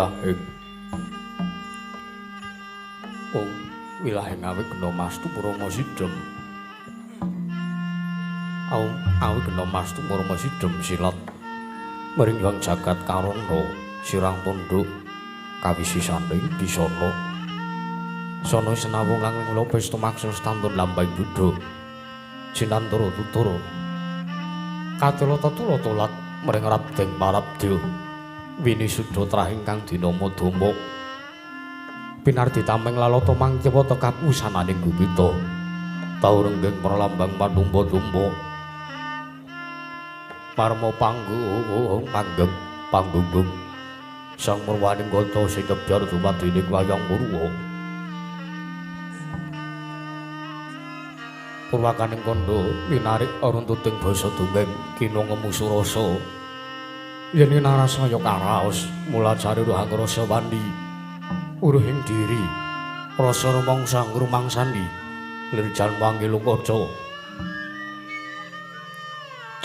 Wilahing Ong wilahing awigna mastu purama sidhem. Awigna mastu purama sidhem silat maring yang jagat karana sirang tunduk kawisisaning bisana. Sana senawung lang kula pesta maksa stantun lambang buddha. Jinantara tutur katulata tulat maring rabdeng parabdya. Wini sudha trah ingkang dinama Dama. Pinardi tameng lalata mangkiwata kapusananing gupita. Tau renggeng pralambang panumpa-tumpa. Parma panggung manggeng panggunggung. Sang murwaning kota sing kebyar dumadining wayang purwa. Purwakaning kandha linarik runtuting basa dongeng kina ngemu surasa. Yen narasaya karaos mula jare rohang rasa wani uruhing diri rasa rumangsa ngrumangsani lirjan manggilung kaca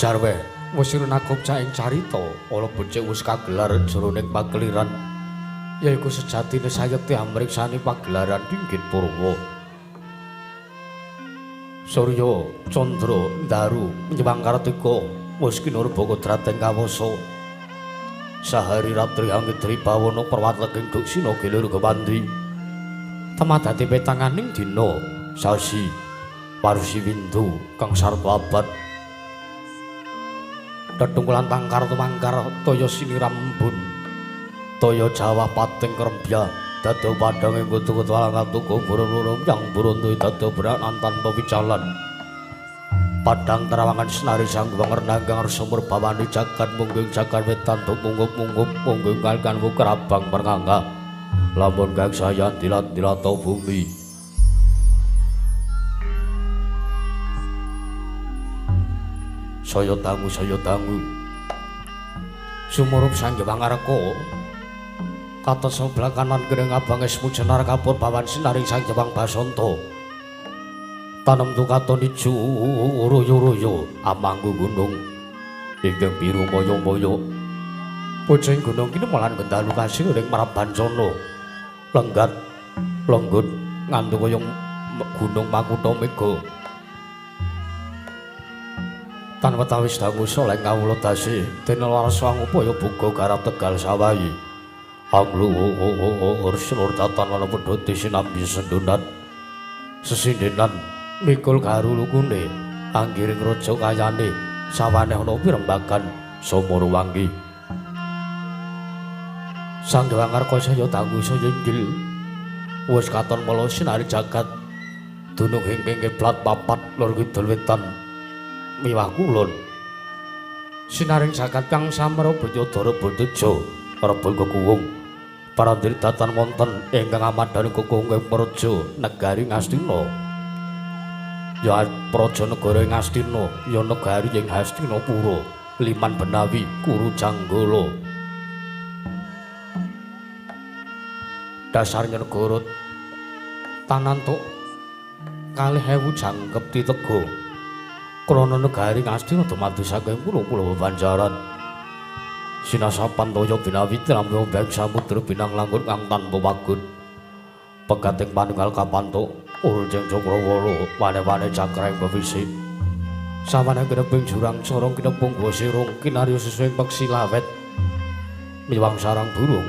jarwe wis runakupca ing carita ala becik wis kagelar jroning pakeliran yaiku sejatine sayekti amriksani pagelaran Dinggit Purwa. Surya candra ndaru nyewang kartika wis kinurba kodrat ing kawasa. Sahari ratri angidri bawana perwatleking duksina gilir kewandi. Temadati petanganing dina sasi parsi windu kang sarta abad. Tetungkulan tangkar tumangkar toya siniram embun. Toya jawah pating krembya dado padhang ing kutu-kutu alang tuku burun-burun yang burun dado beranan tanpa wicalan. Padang terawangan senari sang wangernanggang sumur bawani jagat mungging jagat wetan tumunggup-munggup mungging kalkan wukrabang perngangga lamun kang saya dilat-dilata bumi. Saya dangu saya dangu sumurup sang Wangarka katos sebelah kanan gering abang esmu jenar kapur bawan sinari sang Jewang Basanta. Tanem tukaton ijo royo-royo amanggu gunung ingkang biru moyo-moyo. Pucing gunung kini malan gendalu kasih ring Mrabancana lenggat lenggut ngantu kaya gunung Makutha Mega. Tan wetawis dangu saleh kawula dasi dene laras wangupaya buga garap Tegal sawahi. Angluhur selur datan lan pedhoti sinambi sendunan sesindenan mikul garu lukune anggiring raja kayane sawane ana pirembagan Somorwangi. Sang Dewangarka saya dangu saya inggil wis katon mala sinari jagat dunung ingkang kiblat papat lor kidul wetan miwah kulon. Sinaring jagat kang samara Banyadara Bateja rebul kekuwung parandiri datan wonten ingkang amadhani kekuwung ing praja negari Ngastina. Ya praja negara ing Ngastina ya negari ing Hastinapura Liman Benawi Kuru Janggala. Dasarnya negara tanantuk 2.000 jangkep titega krana negari Ngastina dumadi saking pulo-pulo bebanjaran. Sinasapan toya binawi tramya beng samudra binang langgut kang tanpa wagut. Pegating panunggal kapantuk urjeng cakrawala wane-wane cakrang bebisi. Sawane kineping jurang corong kinepung gua sirung kinarya sesuai peksi lawet miwang sarang burung.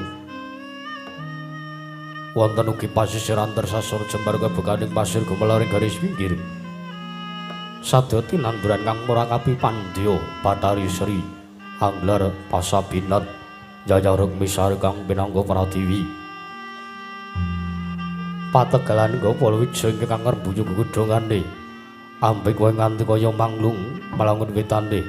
Wonten ugi pasisiran tersasar jembar kebekaning pasir gumelaring garis pinggir. Sadya tinanduran kang murakapi pandya Bathari Sri Anglar Pasabinat Jaya Rukmisari kang pinangka pratiwi. Pategalan nggo palawija ingkang ngrembuyung godhongane ambek kowe nganti kaya manglung malangun wetane.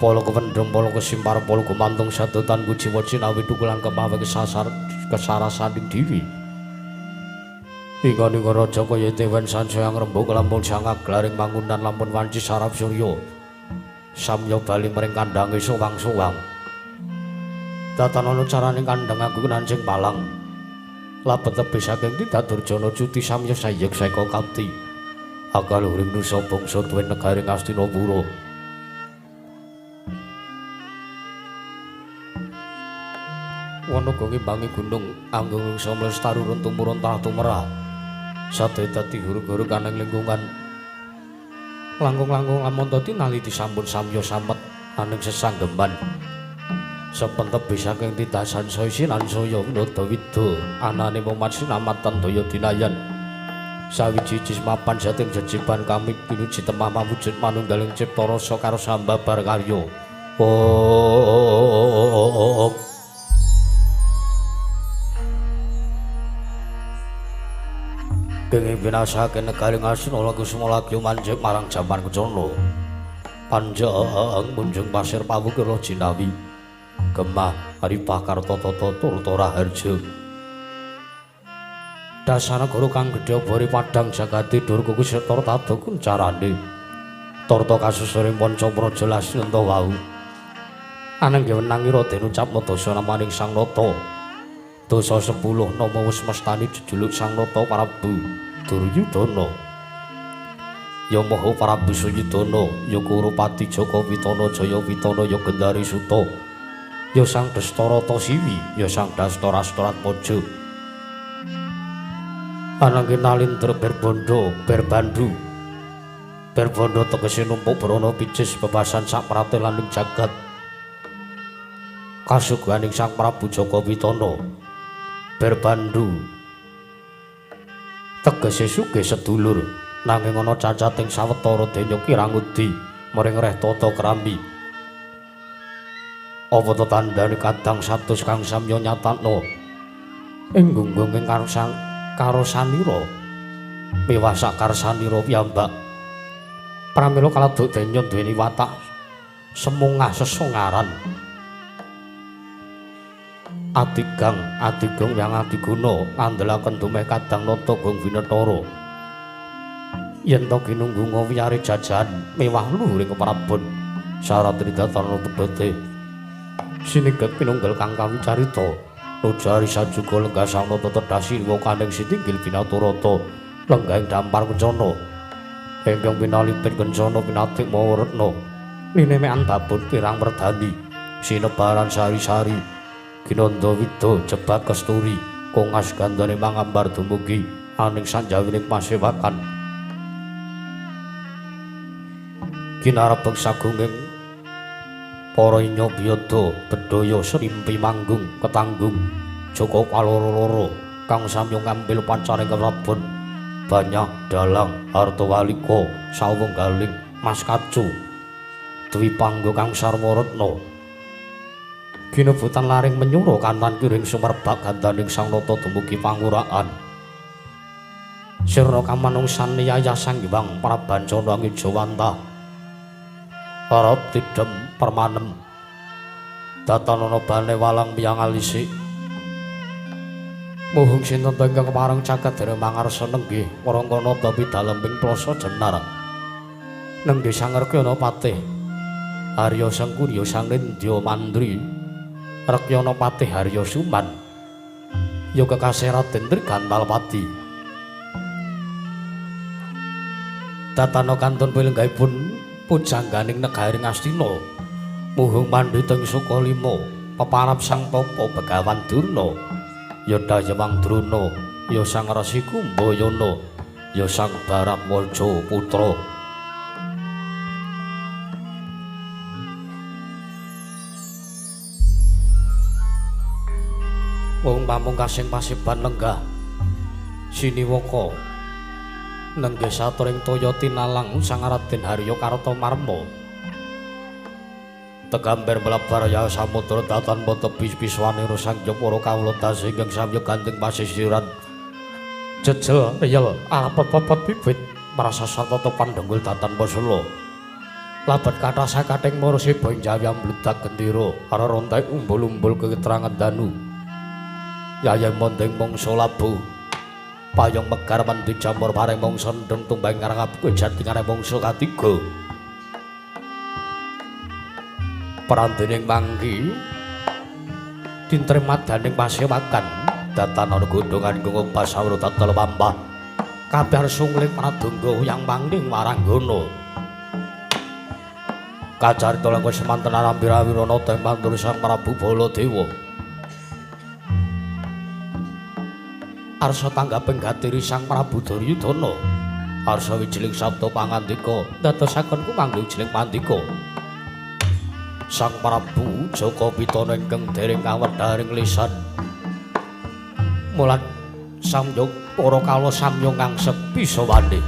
Pala kewendhem pala kesimpar pala gumantung sadotan kujiwa cinawi tukulan kemawe kesasar kesarasaning diri. Ingkang raja kaya dewan sansaya ngrembug lampun sangaglaring mangunan lampun wanci sarap surya. Samya bali mring kandhange sowang-sowang. Datan ana carane kandhang aku nancing palang. Labet tebih saking Tindak Durjana cuti samya sayek seka kapti. Akal uring nusa bangsa tuwin negari Ngastinapura. Wana ngimbangi gunung anggung samlestaru run tumurun tanah tumerah. Sadaya dadi hurung-hurung kaning lingkungan. Langkung-langkung lamun tinali disampun samya samet aning sesanggeman. Sepentep saking titasan saya sinan saya winada wida anane momat sinamatan daya dinayan. Sawiji mapan sating jejiban kami pinuji temah mawujud manunggaling cipta rasa karo sambabar karya. Oh. Kenging binasake negari Ngastina Kusuma lagi manjing marang jaman kencana. Panjang munjung pasir pawukira jinawi. Gemah Aripah Kartata Turta Raharja. Dasar negara kang gedhe bori padhang jagate durga kusetara tata kuncarane. Tarta kasusuring panca praja Lasminta wau. Ananging wenang ira den ucapna dasa namaning Sang Nata. Dasa 10 nama wis mestani jejuluk Sang Nata Prabu Duryudana. Ya Maha Prabu Suyudana, ya Kurupati Jaka Witana Jaya Witana, ya Gendari Suta. Ya Sang Dastarata Siwi, ya Sang Dastarastratmaja. Ananging nalindra berbondo berbandu. Berbondo tegese numpuk brana picis bebasan sak pratelaning jagat. Kasuguhaning Sang Prabu Jaka Witana. Berbandu tegese sugih sedulur nanging ana cacating sawetara denya kirangudi mring reh tata krambi. Apa ta tandane kadang satus kang samya nyatakno ing gunggung karo sanira miwah sakarsanira piyambak. Pramila kaladuk denya duweni watak semungah sesongaran. Adigang adigong yang adiguna ngandelaken dumeh kadang nata gong winetara. Yen to ginunggunga wiyare jajahan mewah luhuring keprabon syarat tridatana pedhote. Siningget pinunggal kang kawicarita nujari sajuga lenggah sang nata tedhasi wakaning sitinggil binaturata lenggahing dampar kencana ingkang pinalipit kencana pinatik mawa retna linemekan babon pirang werdani sinebaran sari-sari ginandha wida jebat kesturi kongas gandane mangambar dumugi aning sanjawining pasewakan kinarebeng sagunging para inya biyada bedhaya srimpi manggung ketanggung jaka kaloro-loro kang samya ngambil pancare keprabon banyak dalang artawalika sawenggaling mas kacu dwipangga kang sarwa retna ginebutan laring menyura kanan kiring sumerbak gandaning Sang Nata dumugi panguraan sirna kamanungsan yayah Sang Hyang Prabancana Ngijawantah arep tidhem permanem datanana bane walang piyang alisi muhung sinten ingkang kepareng caket dereng mangarsa nenggih warangkana pidalem ing plasa jenar nenggih sangerkyana patih Arya Sengkuni Sang Nindya Mandri Rekyana patih Arya Suman ya kekasih Raden Trigantalpati datana kantun pilenggahipun pujangganing negari Ngastina muhung pandhita ing Sukalima peparap Sang Tapa Begawan Durna ya Dayawang Drona ya Sang Resi Kumbayana ya Sang Baratwaja Putra. Wong pamungkasing pasiban lenggah siniwaka nenggih saturing toya tinalang Sang Raden Harya Kartamarma tegambar mlebar ya samudra datan tebi piswanira sang para kawula dasa ingkang samya gandeng pasisiran jejel riyel arepet-pepet bibit marasa satata pandhenggul datan pasula labet kathah sakating marasiba ing jawi ambludak gendera arerontek umbul-umbul keterangan danu yayeng mondeng mangsa labuh payung megar mendhi jamur pareng mangsa ndeng tumbang ngarang jati ngarang mangsa katiga perandening mangki tintremadaning pasewakan datan ana gondhongan gunung pasawra tatal pampah kabeh sungling pradangga yang mangling waranggana kacarita langkung semanten arambi-rambi teng mantur Sang Prabu Baladewa. Arsa tanggaping gatiri Sang Prabu Duryudana. Arsa wijiling sabda pangandika dadosaken kumanggung wijiling pandika. Sang Prabu Jaka Pitana ingkang dereng kawedharing lisan. Mulat samyog para kawula samya ngangsep bisa wande.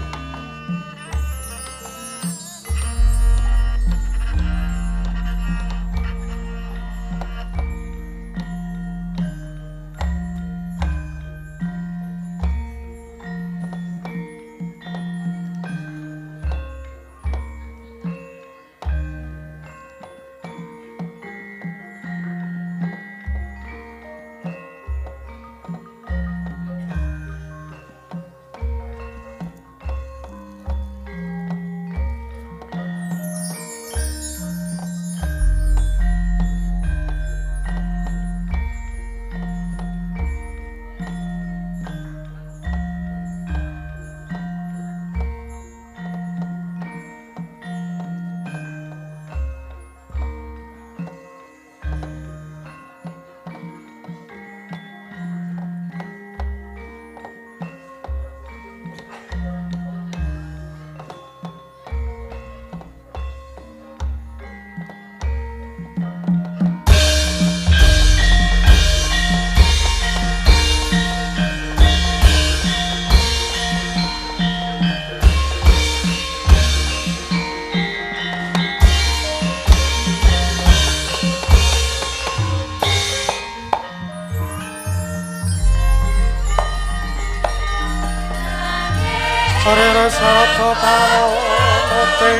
Sarata pamute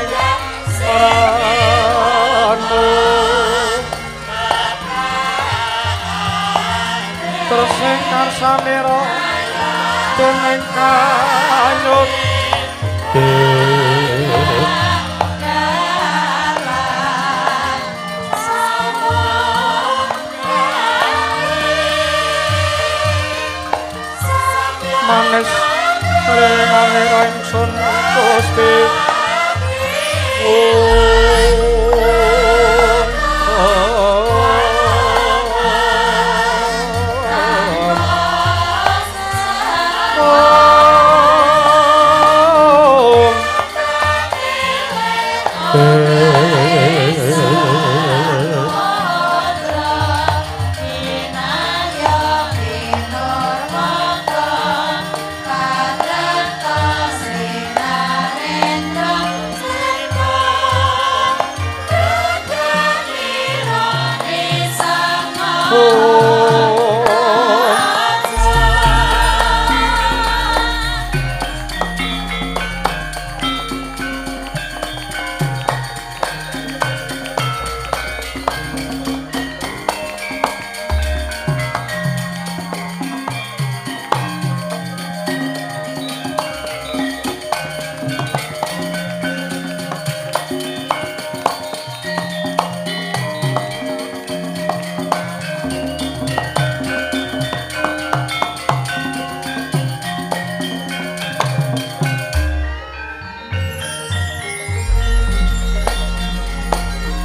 ranu terus ing karsanira dening kanyut manis ring ingsun Gusti.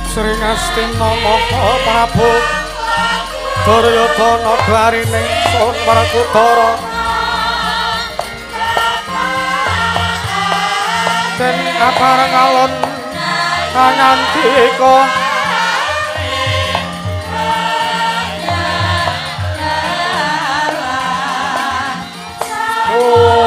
Sri Ngastina Maha Prabu Duryudana dwarining Sun Werkudara den kabareng alun kangandika Oh.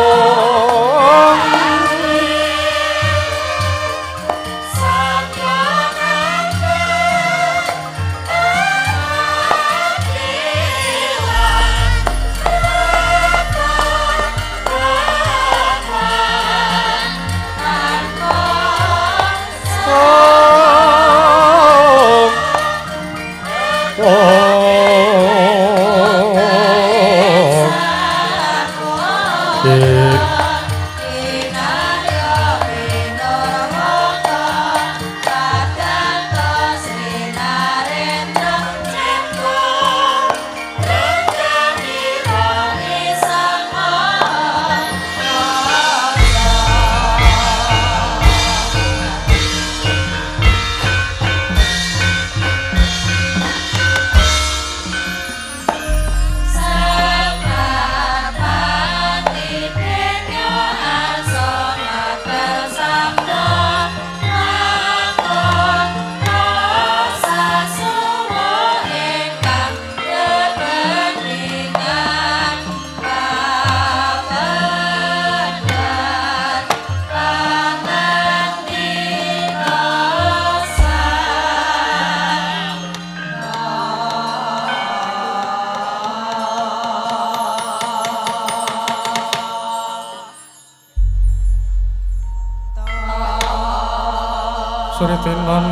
Suritinan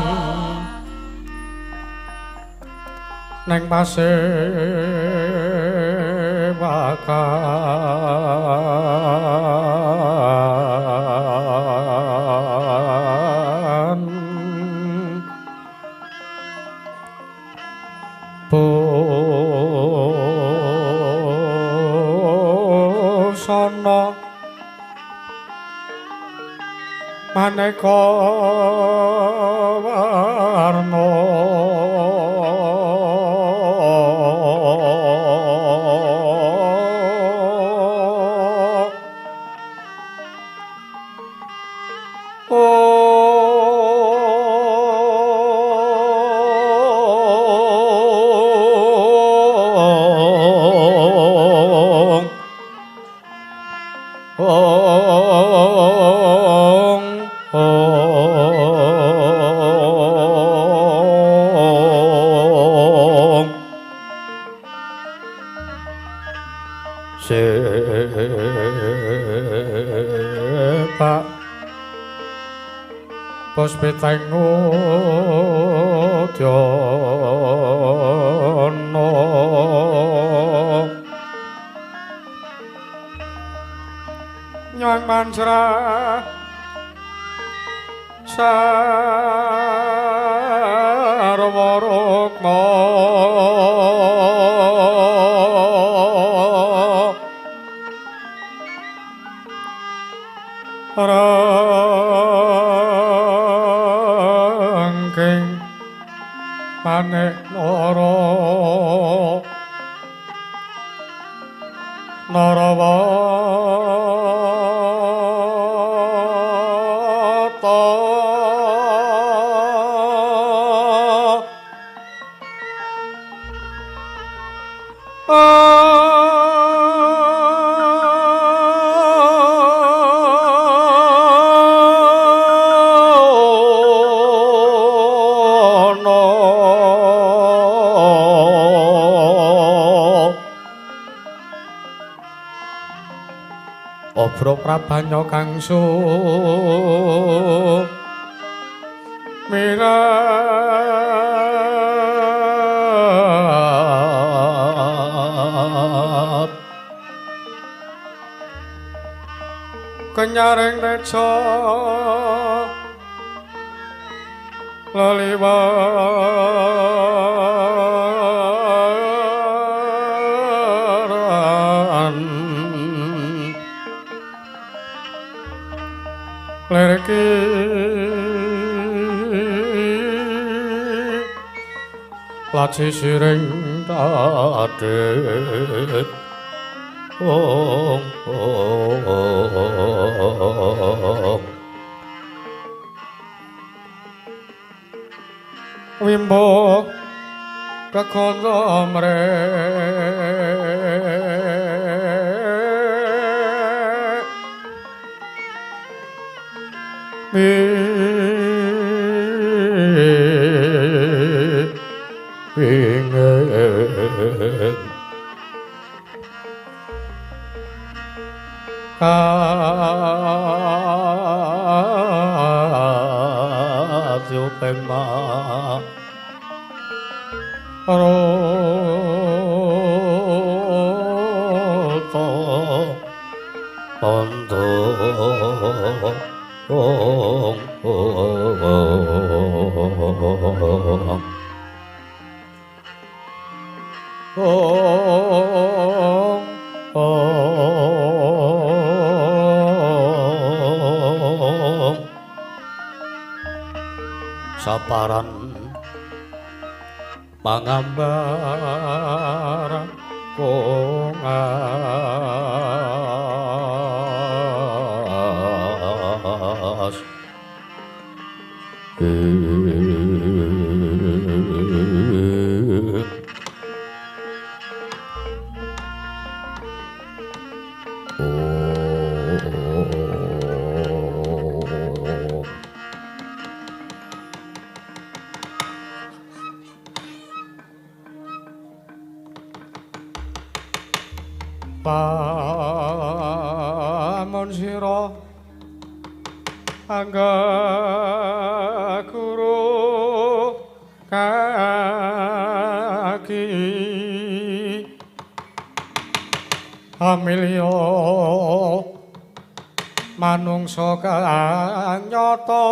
neng pasewakan busana maneka warna Sepak puspiteng udyana nyang manjra sarwa rukma rangking manik nara narawata Obro prabanya kangsu mirap kenyaring neca leliwaran lerki laci siring tadit ong ong wimbo kekondo mrek wingeng kadyupeng maruta bandha ong ong ong ong saparan pangambar kongas Lamun sira angga Amilya manungsa kang nyata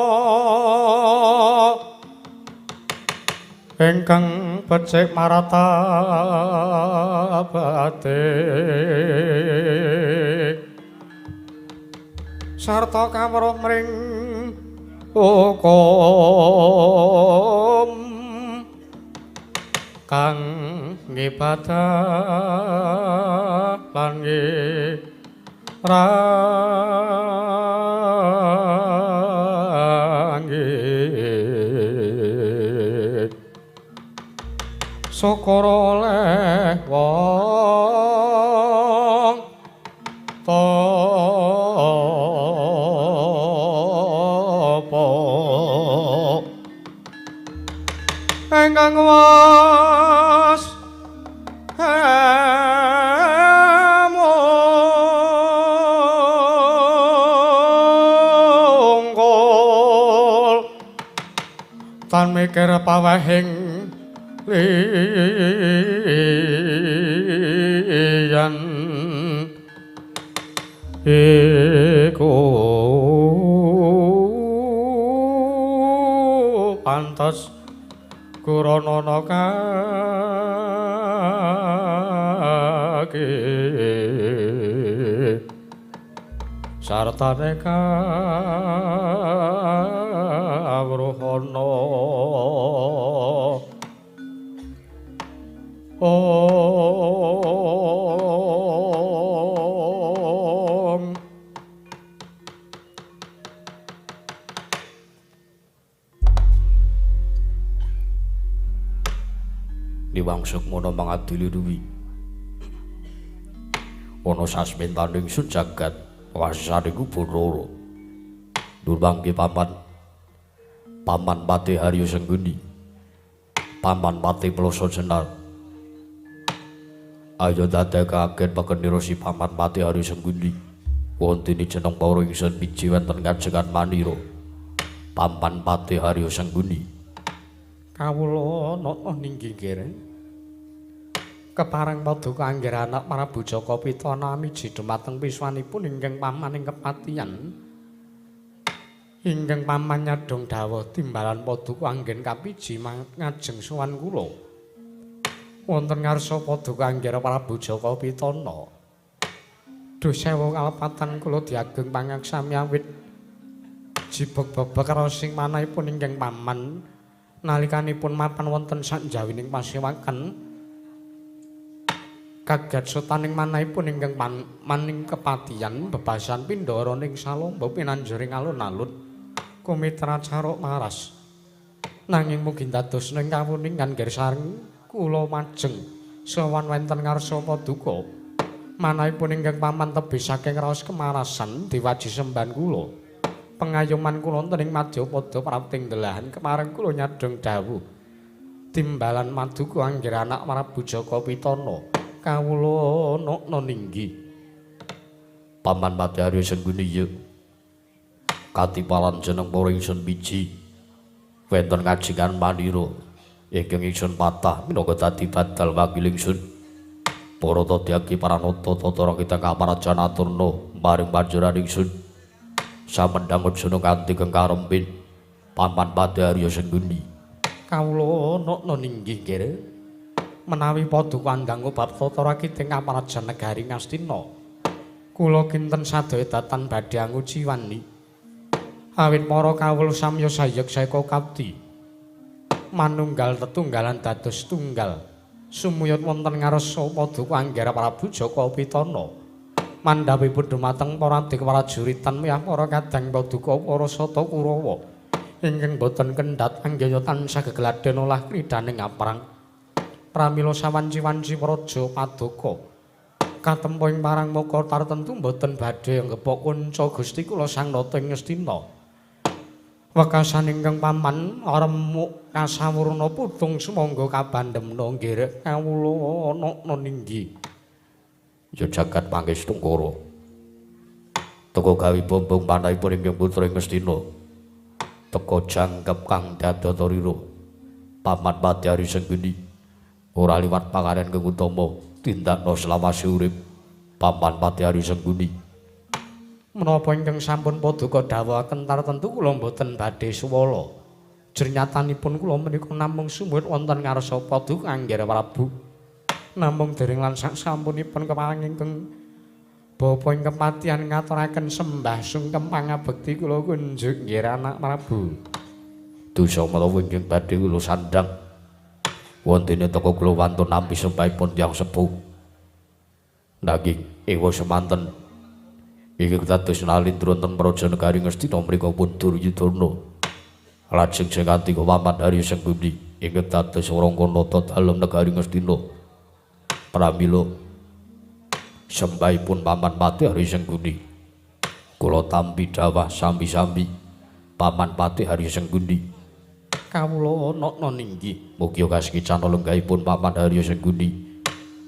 ingkang becik marata bate sarta kawruh mring hukum kang ngibadah lan ngirangi syukur oleh wong tapa ingkang was mungkul tan mikir pawehing liyan iku pantes kuranana kaki sartane kawruhana. Om. Liwang Sukmana mangadili ruwi ana sasmentaning sun jagat wasane Bathara Durmangke paman Paman Patih Haryo Sengguni, Paman Patih Ploso Jenar. Ayo dadekaken pekenira si Paman Patih Haryo Sengguni. Wontene jeneng para ingsun biji wonten kajengan manira. Paman Patih Haryo Sengguni. Kawula nata ninggi nggih. Kepareng paduka angger anak Prabu Jaka Pitana miji dumateng piswanipun ingkang paman ing kepatihan. Ingkang paman nyadhong dawuh timbalan paduka anggen kapiji ngajeng sowan kula. Wonten ngarsa paduka angger Prabu Jaka Pitana. Duh sewu kalepatan kula diageng pangaksami awit jibeg bebek raosing manahipun ingkang paman nalikanipun mapan wonten sakjawining pasewakan. Kaget sotaning manahipun ingkang maning kepatihan bebasan pindara ning salomba pinanjuring alun-alun kumitra caruk maras. Nanging mugi dados ning kawuningan ngger sareng kula majeng sowan wonten ngarsa paduka. Manahipun ingkang paman tebih saking raos kemarasan diwaji sembahan kula. Pengayoman kula wonten ing madyapada prapting delahan kemareng kula nyadhong dawuh timbalan maduka angger anak Prabu Jaka Pitana. Kawula nokna ninggi. Paman Patih Haryo Sengguni ya. Katipalan jeneng para ingsun biji wonten kajengan manira ingkang ingsun patah minangka dadi badal wakil ingsun. Para tadyaki paranata tata kita kamarajan aturna maring panjenengan ingsun. Samendhang aja kanthi kengkarempin Paman Patih Haryo Sengguni. Kawula nokna ninggi nggih. Menawi paduka andhangu bab tata rakiting kamarajan negari Ngastina, kula kinten sadaya datan badhe anguciwani. Awit para kawula samya sayek saeka kapti manunggal tetunggalan dados tunggal sumuyut wonten ngarsa paduka angger Prabu Jaka Pitana. Mandhapipun dumateng para adik prajuritan miyah para kadang paduka para sata Kurawa ingkang boten kendhat anggaya tansah gegladen olah kridhaning aprang. Pramila sawanci-wanci praja paduka katempo ing parang maka tartentu boten badhe nggepok kunca Gusti kula Sang Nata ing Ngastina. Wekasan ingkang paman remuk kasawurna putung sumangga kabandhemna nggih kawula nokna ninggi. Ya jagat pangestungkara. Teka gawe bombong panahipun ingkang putra ing Ngastina. Teka jangkep kang dadatarira. Paman Patih Haryo Sengguni ora liwat panganen kang utama tindakna selawase urip. Paman Patih Arya Sengkuni. Menapa ingkang sampun paduka dawuhaken tartemtu kula mboten badhe suwala. Jernyatanipun kula menika namung sumuwut wonten ngarsa paduka Anggara Prabu. Namung dereng lan sasampunipun kepareng ingkang bapa ing kepatihan ngaturaken sembah sungkem pangabekti kula kunjuk nggih anak Prabu. Dosa menawa ingkang badhe kula sandhang wontene teka kula wantun nampi sembahipun tiyang sepuh. Nanging ewa semanten ingkang dados nalindra wonten praja negari Ngastina mriku pun Duryudana. Lajeng sing katiga Paman Arya Sengkuni ingkang dados Rangkanata dalem negari Ngastina. Pramila sembahipun Paman Patih Arya Sengkuni kula tampi dawah sambi-sambi Paman Patih Arya Sengkuni. Kawula ana ninggih mugi kasekicana lenggahipun Paman Arya Sengkuni.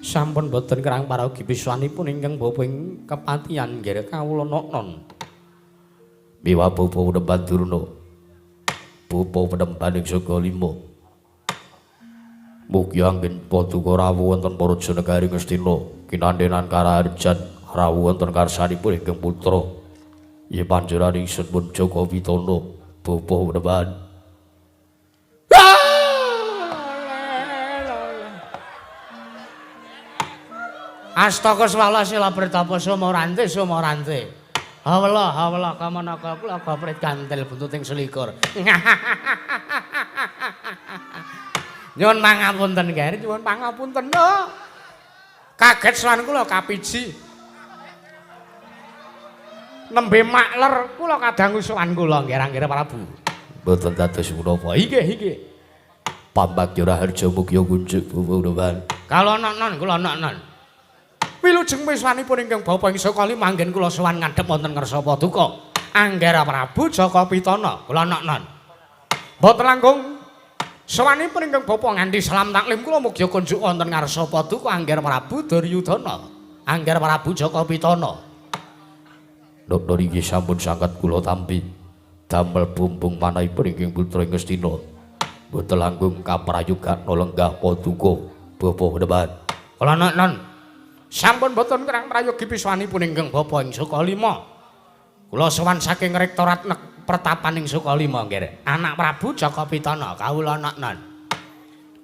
Sampun boten kerang paraogi piswanipun ingkang bapa ing kepatihan nggih kawula noknon. Miwah bapa Penemban Durna, bapa Penemban ing Saka Lima, mugi anggen paduka rawuh wonten praja negari Ngastina kinandenan karaharjan rawuh wonten karsanipun ingkang putra yen panjenengan ingsun pun Jaka Pitana bapa Penemban. Astaka swala sila pritapa sumorante sumorante. Hawela hawela kamanaka kula gaprit gantel buntuting selikur. Nyuwun pangapunten nggih, nyuwun pangapunten. Kaget sowan kula kapiji. Nembe makler kula kadangu sowan kula nggih Anggara Prabu. Mboten dados menapa. Inggih inggih. Pambagya Raharja mugi kunjuk bapa. Kala nonon kula nonon. Wilujeng miswanipun ingkang bapa ing Saka Lima anggen kula sowan ngadhep wonten ngarsa paduka Anggara Prabu Jaka Pitana kula nonon. Mboten langkung sowanipun ingkang bapa nganti salam taklim kula mugi kunjuk wonten ngarsa paduka Anggara Prabu Duryudana Anggara Prabu Jaka Pitana. Nokno niki sampun sanget kula tampi damel bumbung manahipun ingkang putra ing Ngastina. Mboten langkung kaprayogana lenggah paduka bapa Penemban. Kula nonon. Sampun boten kerang prayogi piswanipun ingkang bapa ing Saka Lima. Kula sowan saking rektorat pertapan ing Saka Lima nggih. Anak Prabu Jaka Pitana kawula noknon.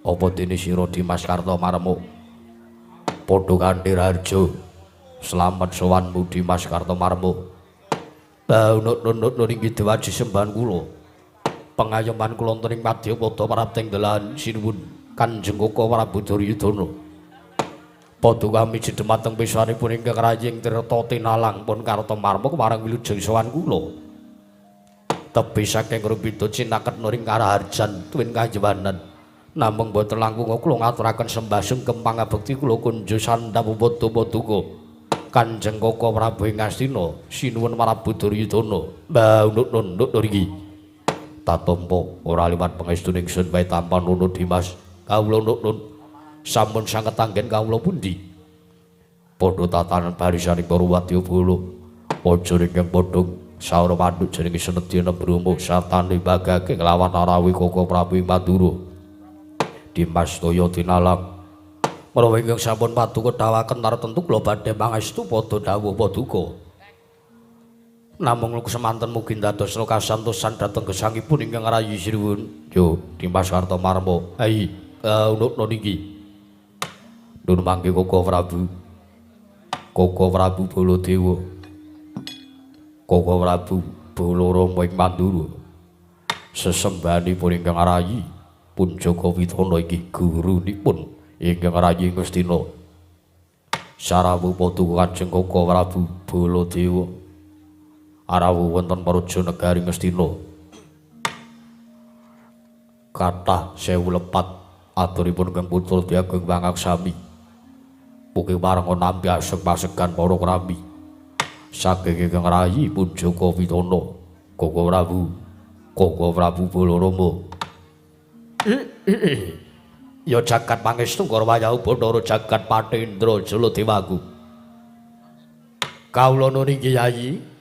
Apa dene sira Dimas Kartomarmo? Padha kanthi raharja. Slamet sowanmu Dimas Kartomarmo. Baunut-nut inggih dewaji sembahan kula. Pengayoman kula wonten ing madyapada prapting dalan sinuwun Kanjeng Koko Prabu Duryudana. Paduka miji dumateng piswanipun ingkang raying tirta tinalang pun Kartomarmo kemarang wilujeng sowan kula. Tebih saking rupida cinaket nuring karaharjan tuwin kajewanan. Namung boten langkung kula ngaturaken sembah sungkem pangabekti kula kunjuk sandhap padha paduka Kanjeng Koko Prabu ing Ngastina sinuwun Prabu Duryudana. Mbah nunut niki. Tatampa ora liwat pangestu ingsun wae tampa nunut Dimas. Kawula nunut sampun sanget anggen kawula pundi. Padha tatanan barisaning para wadyabala. Aja ingkang padha saura manduk jenenge Senedya Brahma satane bagake nglawan arawi Koko Prabu Madura. Dimas toya tinalang. Menawa ingkang sampun paduka dawuhaken tartemtu kula badhe mangestu padha dawuh paduka. Namung semanten mugi ndados kasantosan dhateng gesangipun ingkang rayi sinuwun. Yo Dimas Kartomarmo. Hai, unukno niki. Nun mangke Koko Prabu. Koko Prabu Baladewa. Koko Prabu Balarama ing Mandura. Sesembahanipun ingkang rayi pun Jaka Pitana inggih gurunipun ingkang rayi Ngastina. Sarawuh paduka Kanjeng Koko Prabu Baladewa. Arawuh wonten praja negari Ngastina. Kathah sewu lepat aturipun Kang Putra Diageng Wangaksami. Mugi marang nampi aseg-asegan para krami. Saking ingkang rayi pun Jaka Pitana, Koko Prabu, Koko Prabu Balarama. Ya jagat pangestu Wayahu Bathara jagat Patendra Jaladewaku. Kawula niki Yayi.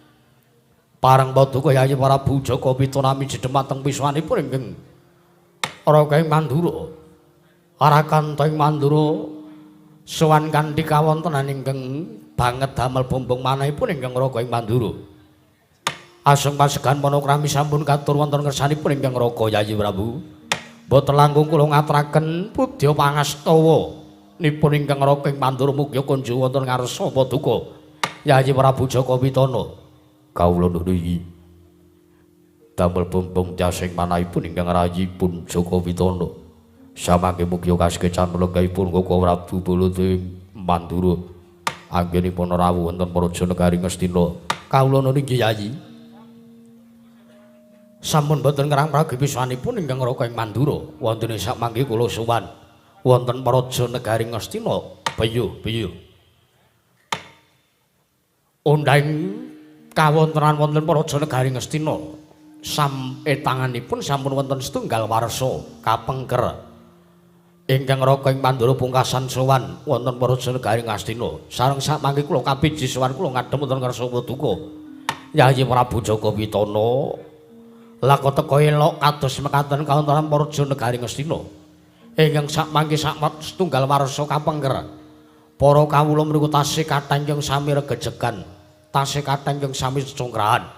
Pareng paduka Yayi Prabu Jaka Pitana miji dhumateng piswanipun ingkang Raga ing Mandura. Arakanta ing Mandura Sowan kanthi kawontenan ingkang banget damel bombong manahipun ingkang Raga ing Mandura. Aseng pasegan panakrami sampun katur wonten ngersanipun ingkang Raga Yayi Prabu. Boten langkung kula ngaturaken pudya pangastawa nipun ingkang Raga ing Mandura mugi kunjung wonten ngarsa paduka Yayi Prabu Jaka Pitana. Kawula nuwun damel bombong jasing manahipun ingkang rayipun Jaka Pitana. Samangke mugi kasekecan lenggahipun Koko Prabu Baladewa Mandura anggenipun rawuh wonten Praja Negari Ngastina. Kawula nuwun inggih Yayi. Sampun boten ngerang pragipisanipun ingkang Raga ing Mandura wonten sak mangke kula sowan wonten Praja Negari Ngastina. Peyuh peyuh. Undhang kawontenan wonten Praja Negari Ngastina sametanganipun sampun wonten setunggal warsa kapengker ingkang Raga ing Mandura pungkasan sowan wonten Praja Negari Ngastina. Sareng sak mangke kula kapiji sowan kula ngadhep wonten ngarsa paduka Yayi Prabu Jaka Pitana. Lako teka elok kados mekaten kawontenan Praja Negari Ngastina ingkang sak mangke sak setunggal warsa kapengker para kawula mriku tasih kathah ingkang sami regejegan, tasih kathah ingkang sami cecongkrahan.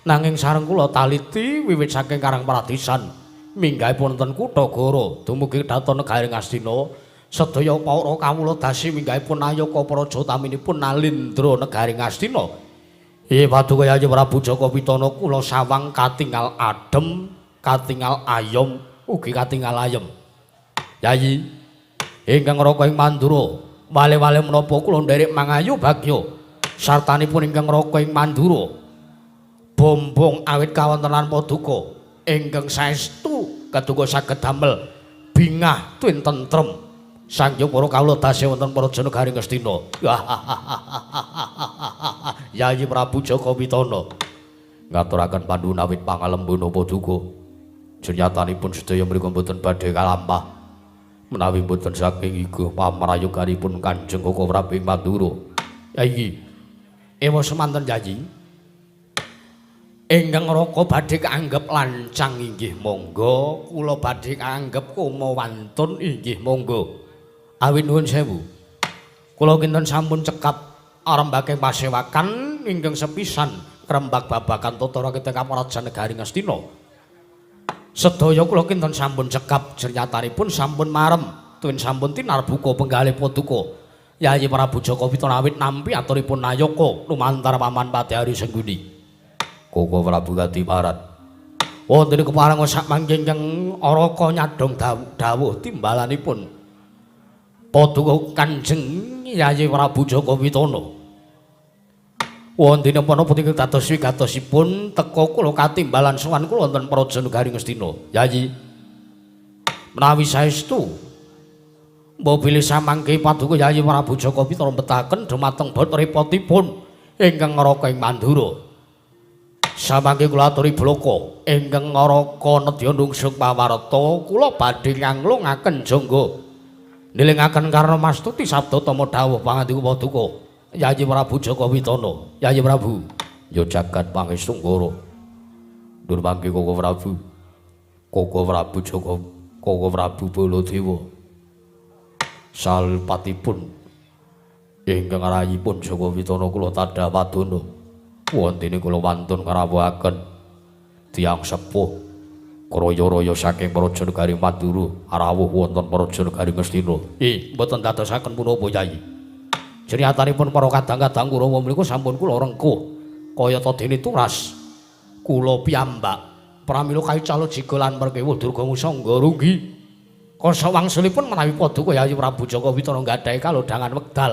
Nanging sareng kula taliti wiwit saking Karang Paradisan minggahipun wonten kutha Goro dumugi dhateng Negari Ngastina sedaya para kawula dasi minggahipun nayaka praja utaminipun Nalindra Negari Ngastina. Iya paduka Yayi Prabu Jaka Pitana kula sawang katingal adem, katingal ayom, ugi katingal ayem. Yayi ingkang Raga ing Mandura, wale-wale menapa kula nderek mangayu bagya sartanipun ingkang Raga ing Mandura. Bombong awit kawontenan paduka ingkang saestu keduga saged damel bingah tuwin tentrem. Sanghyang para kawula tasih wonten Praja Negari Ngastina. Yayi Prabu Jaka Pitana ngaturaken panuwun awit pangalembana paduka. Jenyatanipun sedaya mriku mboten badhe kalampah menawi mboten saking iga pamrayoganipun Kanjeng Koko Prabu ing Mandura. Yayi, ewa semanten Yayi. Ingkang Raka badhe kaanggep lancang inggih monggo, kula badhe kaanggep koma wantun inggih monggo. Awit nuwun sewu. Kula kinten sampun cekap arembake pasewakan ingkang sepisan ngrembak babagan tata rakyat Praja Negari Ngastina. Sedaya kula kinten sampun cekap jernyatanipun sampun marem tuwin sampun tinarbuka penggalih paduka Yayi Prabu Jaka Pitana awit nampi aturipun nayaka lumantar paman Padhari Sengguni. Koko Prabu Kadiparan. Wonten kepareng sak mangke ingkang Araka nyadhong dawuh timbalanipun paduka Kanjeng Yayi Prabu Jaka Pitana. Wonten menapa ingkang dados wigatosipun teka kula katimbalan sowan kula wonten Praja Negari Ngastina. Yayi, menawi saestu mbok bilih samangke paduka Yayi Prabu Jaka Pitana mbetaken dumateng bot repotipun ingkang Raka ing Mandura. Samangke kula aturi blaka ingkang Raka nedya nungsung pawarta kula badhe nganglungaken jangga nilingaken karna mastuti sabda tama dawuh pangandika paduka Yayi Prabu Jaka Pitana. Yayi Prabu ya jagat pangestu Ngara. Ndur mangke Koko Prabu. Koko Prabu Jaka, Koko Prabu Baladewa. Salpatipun ingkang rayipun Jaka Pitana kula tadha padana. Wontene kula wantun ngrawuhaken tiyang sepuh kraya-raya saking Praja Negari Mandura rawuh wonten Praja Negari Ngastina. Mboten dadosaken punapa Yayi. Jernyatanipun para kadang-kadang Kurawa menika sampun kula rengkuh kayata dene turas kula piyambak. Pramila kaical jiga lan perkewuh Durga Musangga runggi. Kasa wangsulipun menawi paduka Yayi Prabu Jaka Pitana nggadahi kalodhangan wekdal.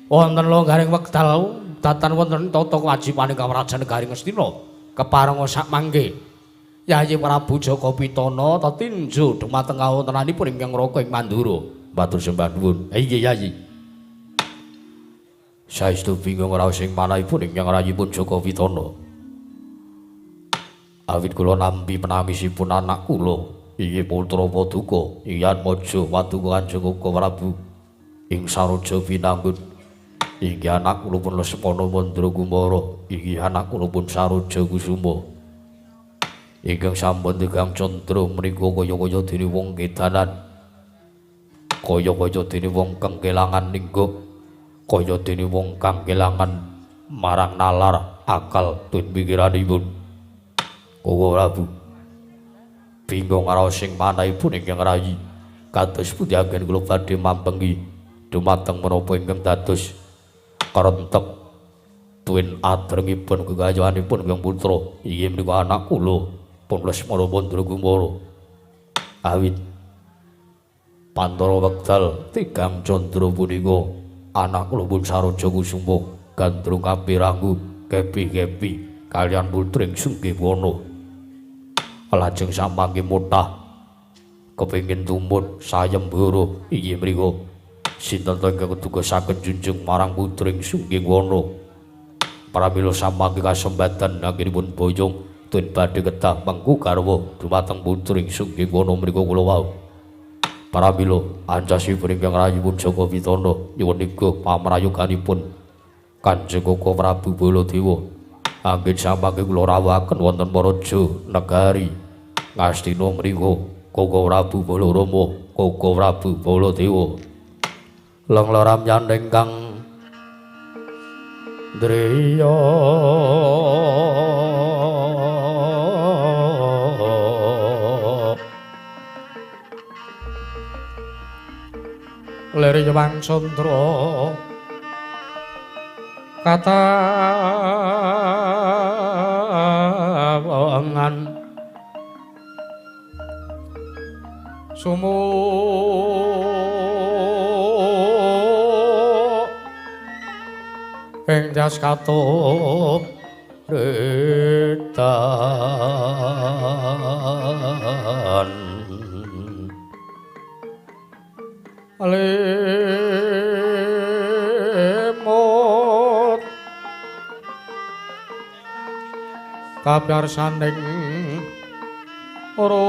Wonten longgaring wekdal datan wonten tata kewajibane Praja Negari Ngastina keparenga sak mangke Yayi Prabu Jaka Pitana tetinju dumateng kawontenanipun ingkang Raka ing Mandura. Matur sembah nuwun. Inggih Yayi. Saestu bingung raos ing manahipun ingkang rayipun Jaka Pitana. Awit kula nampi penangisipun anak kula inggih putra paduka Iyatmaja paduka Kanjeng Koko Prabu ing Saroja Binangun. Inggih anak kula pun Lesmana Mandra Kumara, inggih anak kula pun Saroja Kusuma. Ingkang sampun tegang candra menika kaya-kaya dene wong kedanan. Kaya-kaya dene wong kang kelangan ninggo, kaya dene wong kang kelangan marang nalar akal tun pikiranipun. Koko Prabu bingung raos sing manahipun ingkang rayi. Kados pundi anggen kula badhe mambengi dumateng menapa ingkang dados karentek tuwin adrengipun gegayuhanipun ingkang putra. Inggih menika anak kula pun Lesmana Mandragumara. Awit pantara wekdal tigang candra punika anak kula pun Saroja Kusuma gandrung kapiranggu kepi-kepi kaliyan putring Sunggiwana. Lajeng samangke motah kepengin tumut sayembara inggih mriku sinten ta ingkang keduga saged junjung marang putring Sunggiwana. Pramila samangke kasembatan anggenipun boyong tun badhe kedah mengku garwa dumateng putring Sunggiwana mriku kula wau. Pramila ancasipun ingkang rayipun Jaka Pitana nyuwun iga pamrayoganipun Kanjeng Koko Prabu Baladewa anggen samangke kula rawuhaken wonten Paraja Negari Ngastina mriku Koko Prabu Balarama, Koko Prabu Baladewa. Lengloram yandeng kang driya lir Hyang Candra katawangan sumu ing jas katup redan lemot kapyarsaning roje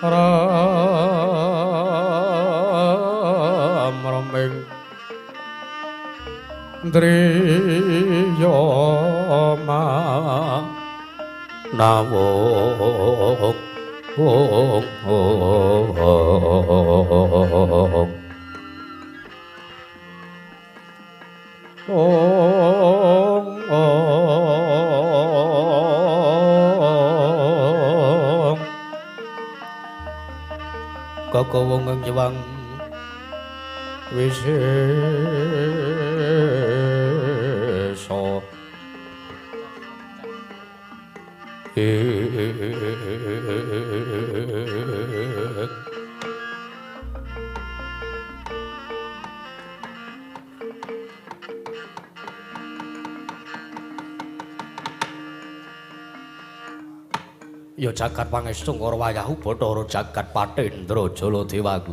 ram raming driya manawung ong ong ong ong Kaka wong nyewang wisesa Ya jagat pangestu karo wayahu Bathara jagat Patendra Jaladewaku.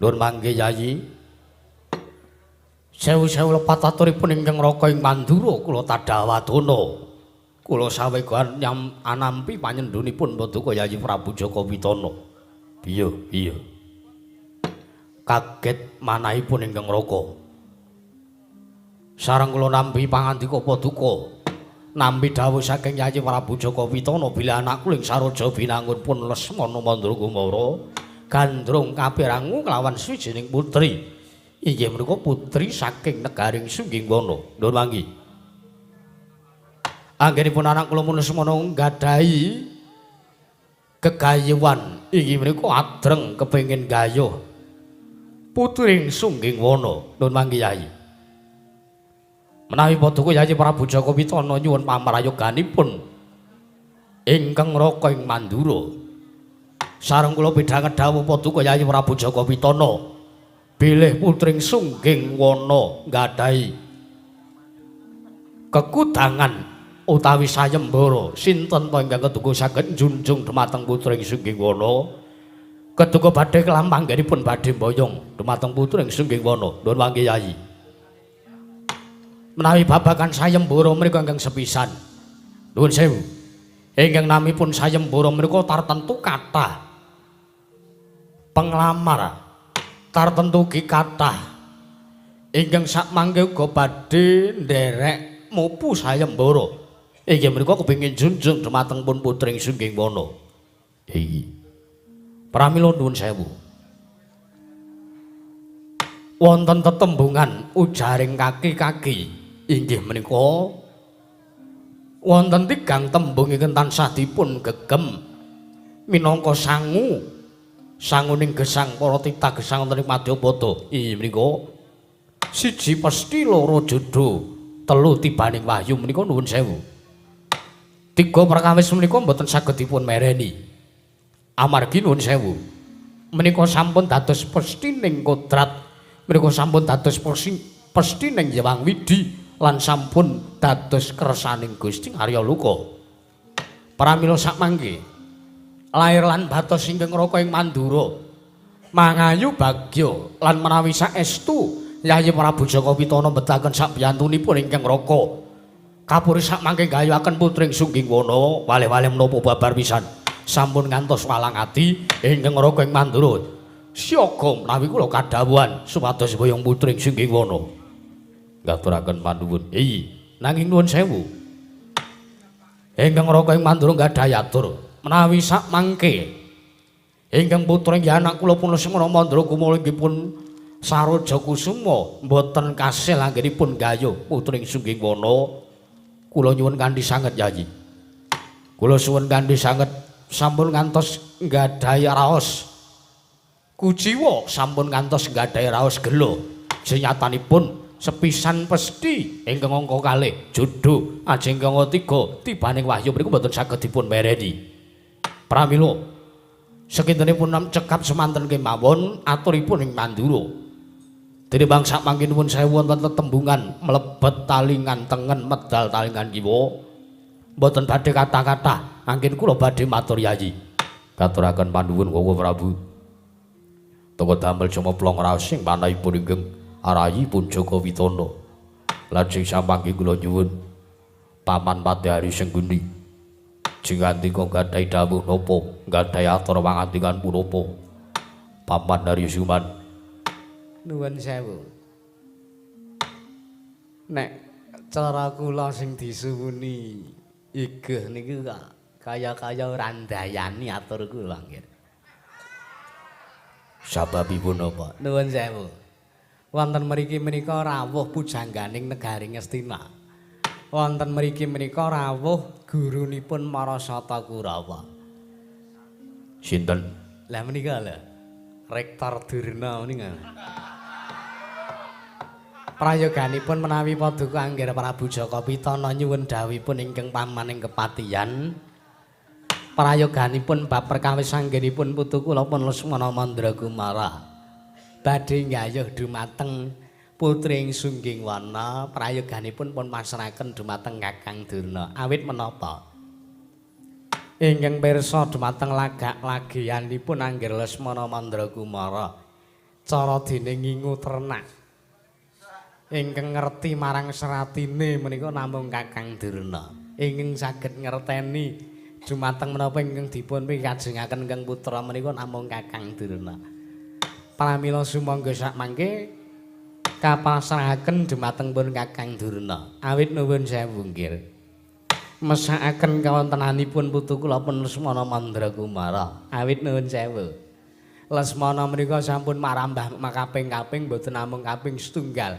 Nuwun mangke Yayi. Sewu-sewu lepat aturipun ingkang Raka ing Mandura kula tadhawadana. Kula sawegan nyam anampi panyendhunipun Paduka Yayi Prabu Jaka Pitana. Iya, iya. Kaget manahipun ingkang Raka. Sareng kula nampi pangandika Paduka. Nampi dawuh saking Yayi Prabu Jaka Pitana bilih anak kula ing Saroja Binangun pun Lesmana Mandragumara gandrung kapirangu kelawan swijining putri. Inggih menika putri saking negaring Sunggingwana. Nuwun manggi. Anggenipun anak kula pun Lesmana nggadahi gegayuhan inggih menika adreng kepengin gayuh putri Sunggingwana. Nuwun manggi Yayi. Menawi Paduka Yayi Prabu Jaka Pitana nyuwun pamrayoganipun ingkang Raka ing Mandura. Sareng kula pidhanget dawuh Paduka Yayi Prabu Jaka Pitana bilih putring Sunggingwana nggadahi kekudangan utawi sayembara sinten ta ingkang keduga saged njunjung dumateng putring Sunggingwana. Keduga badhe kelampanggenipun badhe mboyong dumateng putring Sunggingwana. Nuwun mangke Yayi. Menawi babagan sayembara menika ingkang sepisan. Nuwun sewu. Ingkang namipun sayembara menika tartentu kathah penglamar, tartentu ugi kathah Ingkang sakmangke uga badhe nderek mupu sayembara. Inggih menika kepengin junjung dumateng pun putring Sungging Wana. Iki. Pramila nuwun sewu. Wonten tetembungan ujaring kaki-kaki inggih menika wonten tigang tembung ingkang tansah dipun gegem minangka sangu sanguning gesang para titah gesang wonten ing madyapada. Inggih menika siji pesthi, loro jodho, telu tibaning wahyu menika nuwun sewu. Tiga perkawis menika mboten saged dipun mereni. Amargi nuwun sewu. Menika sampun dados pesthi kodrat, menika sampun dados pesthi Hyang Widhi lan sampun dados kersaning Gusti Arya Loka. Pramila sakmangke lair lan batos ingkang raka ing Mandura mangayu bagya lan menawi saestu Yayi Prabu Jaka Pitana mbetaken sakbiyantunipun ingkang raka kapuri sakmangke gayuhaken putring Sungging Wana waleh-waleh menapa babar pisan sampun ngantos walang ati ingkang raka ing Mandura siaga menawi kula kadhawuhan supados boyong putring Sungging Wana. Ngaturaken panuwun. Iyi, nanging nuwun sewu. Ingkang raka ing Mandura gadhahi atur menawi sakmangke ingkang putra inggih anak kula pun Lesmana Mandra Kumala inggih pun Saroja Kusuma mboten kasil anggenipun gayuh putring Sungging Wana. Kula nyuwun kanthi sanget Yayi. Kula suwun kanthi sanget sampun ngantos nggadahi raos kuciwa, sampun ngantos nggadahi raos gela. Senyatanipun sepisan pesthi ingkang angka kalih jodho ajeng ingkang tiga tibaning wahyu mriku mboten saged dipun mereni. Pramila sekintenipun cekap semanten kemawon aturipun ing Mandura. Dene bangsa mangke nuwun sewu wonten tetembungan mlebet talingan tengen medal talingan kiwa. Mboten badhe kathah-kathah anggen kula badhe matur Yayi. Katuraken panuwun Koko Prabu. Toko damel cumeplong raos ing panahipun ingkang arayipun Jaka Pitana. Lajeng samangke kula nyuwun Paman Padhari Sengguni. Jingandika gadhahi dawuh napa, gadhahi atur pangandikan punapa? Paman Hari Suman. Nuwun sewu. Nek cara kula sing disuwuni igeh niku kok kaya-kaya ora ndayani atur kula nggih. Sababipun napa? Nuwun sewu. Wonten mriki menika rawuh pujangganing negari Ngastina. Wonten mriki menika rawuh gurunipun Marasata Kurawa. Sinten? Lah menika lho. Rektor Durna menika. Prayoganipun menawi paduka Angger Prabu Jaka Pitana nyuwun dawuhipun ingkang paman ing kepatihan. Prayoganipun bab perkawis anggenipun putu kula pun Lesmana Mandra Kumara. Badhe nggayuh dumateng putri ing Sungging Wana, prayoganipun pun pasrahaken dumateng Kakang Durna. Awit menapa? Ingkang pirsa dumateng lagak lagianipun Angger Lesmana Mandra Kumara. Cara dene ngingu ternak. Ingkang ngerti marang seratine menika namung Kakang Durna. Ingkang saged ngerteni dumateng menapa ingkang dipun pikajengaken ingkang putra menika namung Kakang Durna. Pramila sumangga sakmangke kapasrahaken dumateng pun Kakang Durna. Awit nuwun sewu nggih. Mesakaken kawontenanipun putu kula pun Lesmana Mandra Kumara. Awit nuwun sewu. Lesmana menika sampun marambah makaping-kaping mboten namung kaping setunggal.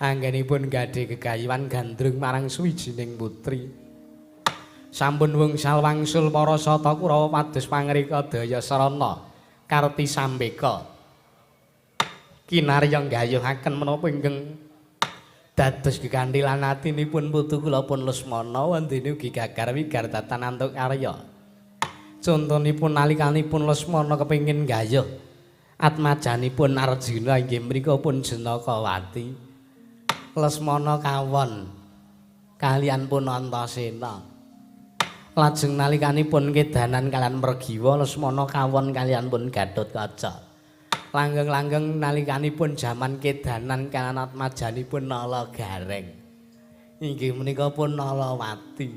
Anggenipun gadhe gegayuhan gandrung marang suwijining putri. Sampun wungsal wangsul para sata Kurawa pados pangrika daya sarana Karti Sambeka. Kinarya nggayuhaken menapa ingkang dados geganthilan atinipun putu kula pun Lesmana wondene ugi gagar wigar datan antuk karya. Contonipun nalikanipun Lesmana kepengin nggayuh atmajanipun Arjuna inggih mriku pun Janakawati. Lesmana kawon kalian pun Antasena. Lajeng nalikanipun kedanan kalian Mergiwa Lesmana kawon kalian pun Gatotkaca. Langgeng-langgeng nalikanipun jaman kedanan kalian atmajanipun Nala Gareng. Inggih menika pun Nalawati.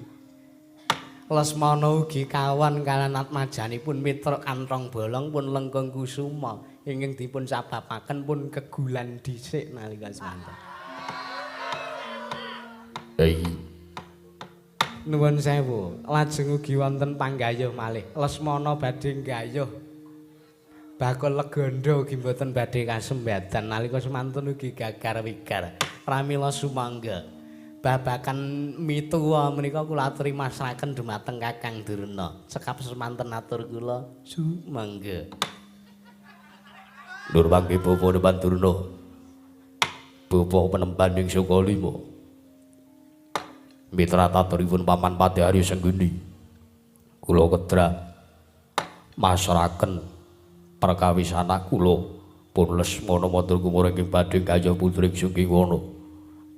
Lesmana ugi kawon kalian atmajanipun Mitra Kanthong Bolong pun Lengkung Kusuma. Ingkang dipun sababaken pun kegulan dhisik nalika semanten. Nuwun sewu, lajeng ugi wonten panggayuh malih. Lesmana badhe nggayuh bakul legandha ugi mboten badhe kasembadan nalika semanten ugi gagar wigar. Pramila sumangga babakan mituwa menika kula aturi masraken dumateng Kakang Durna. Cekap semanten atur kula sumangga. Nur mangke bapa Depan Durna. Bapa penemban ing Sukalima. Mitra taturipun Paman Patih Arya Sengguni. Kula kedra masraken perkawis anak kula pun Lesmana Mandra Kumara ingkang badhe gayuh putri Sungking Wana.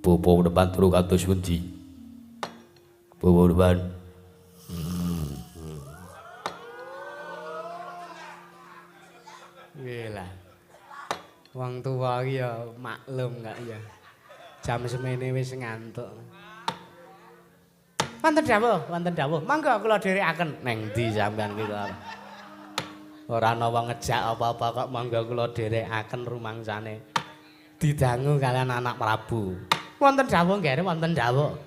Bapa Depan Durna kados pundi? Bapa Depan. Nggih lah. Wong tuwa iki ya maklum kak ya. Jam semene wis ngantuk. Wonten dawuh, wonten dawuh. Monggo kula dherekaken. Neng ndi sampean ki kok? Ora ana wong ngejak apa-apa kok monggo kula dherekaken rumangsane. Didangu kalian anak Prabu. Wonten dawuh nggih, wonten dawuh.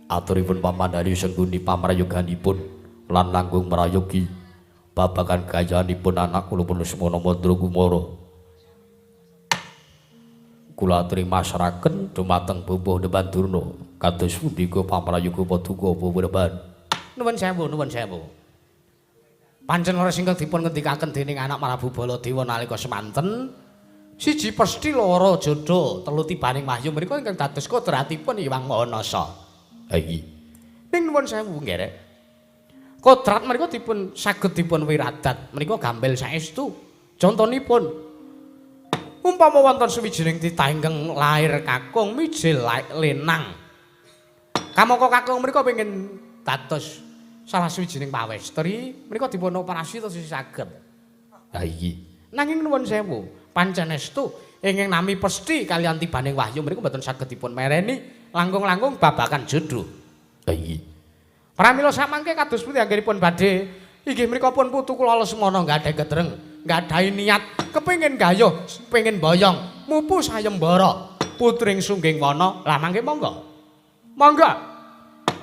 Aturipun Paman Arya Sengguni pamrayoganipun lan langkung mrayogi babagan gayanipun anak kula pun Lesmana Mandra Kumara. Kula aturi masraken dumateng Bapa Depan Durna kados pundi pamrayoga paduka Bapa Depan. Nuwun sewu, nuwun sewu. Pancen leres ingkang dipun ngendikaken dening anak Prabu Baladewa nalika semanten, siji pesthi loro jodho, telu tibaning wahyu menika ingkang dados kodratipun Hyang Maha Nasa. Ha iki. Ning nuwun sewu nggih. Kodrat menika dipun saged dipun wiradat menika gampil saestu. Contonipun umpama wonten suwijining titah ingkang lair kakung mijil lenang. Kamangka kakung menika pengin dados salah suwijining pawestri, menika dipun operasi terus saged. Ha iki. Nanging nuwun sewu, pancen estu ingkang nami pesthi kaliyan tibaning wahyu menika mboten saged dipun mereni langkung-langkung babakan jodho. Ha iki. Pramila samangke kados pundi anggenipun badhe inggih menika pun putu kula Lesmana nggadhahi ketreng, nggadhahi niat kepengin gayuh, pengin boyong, mupu sayembara putring Sungging Wana. Lah mangke monggo. Monggo.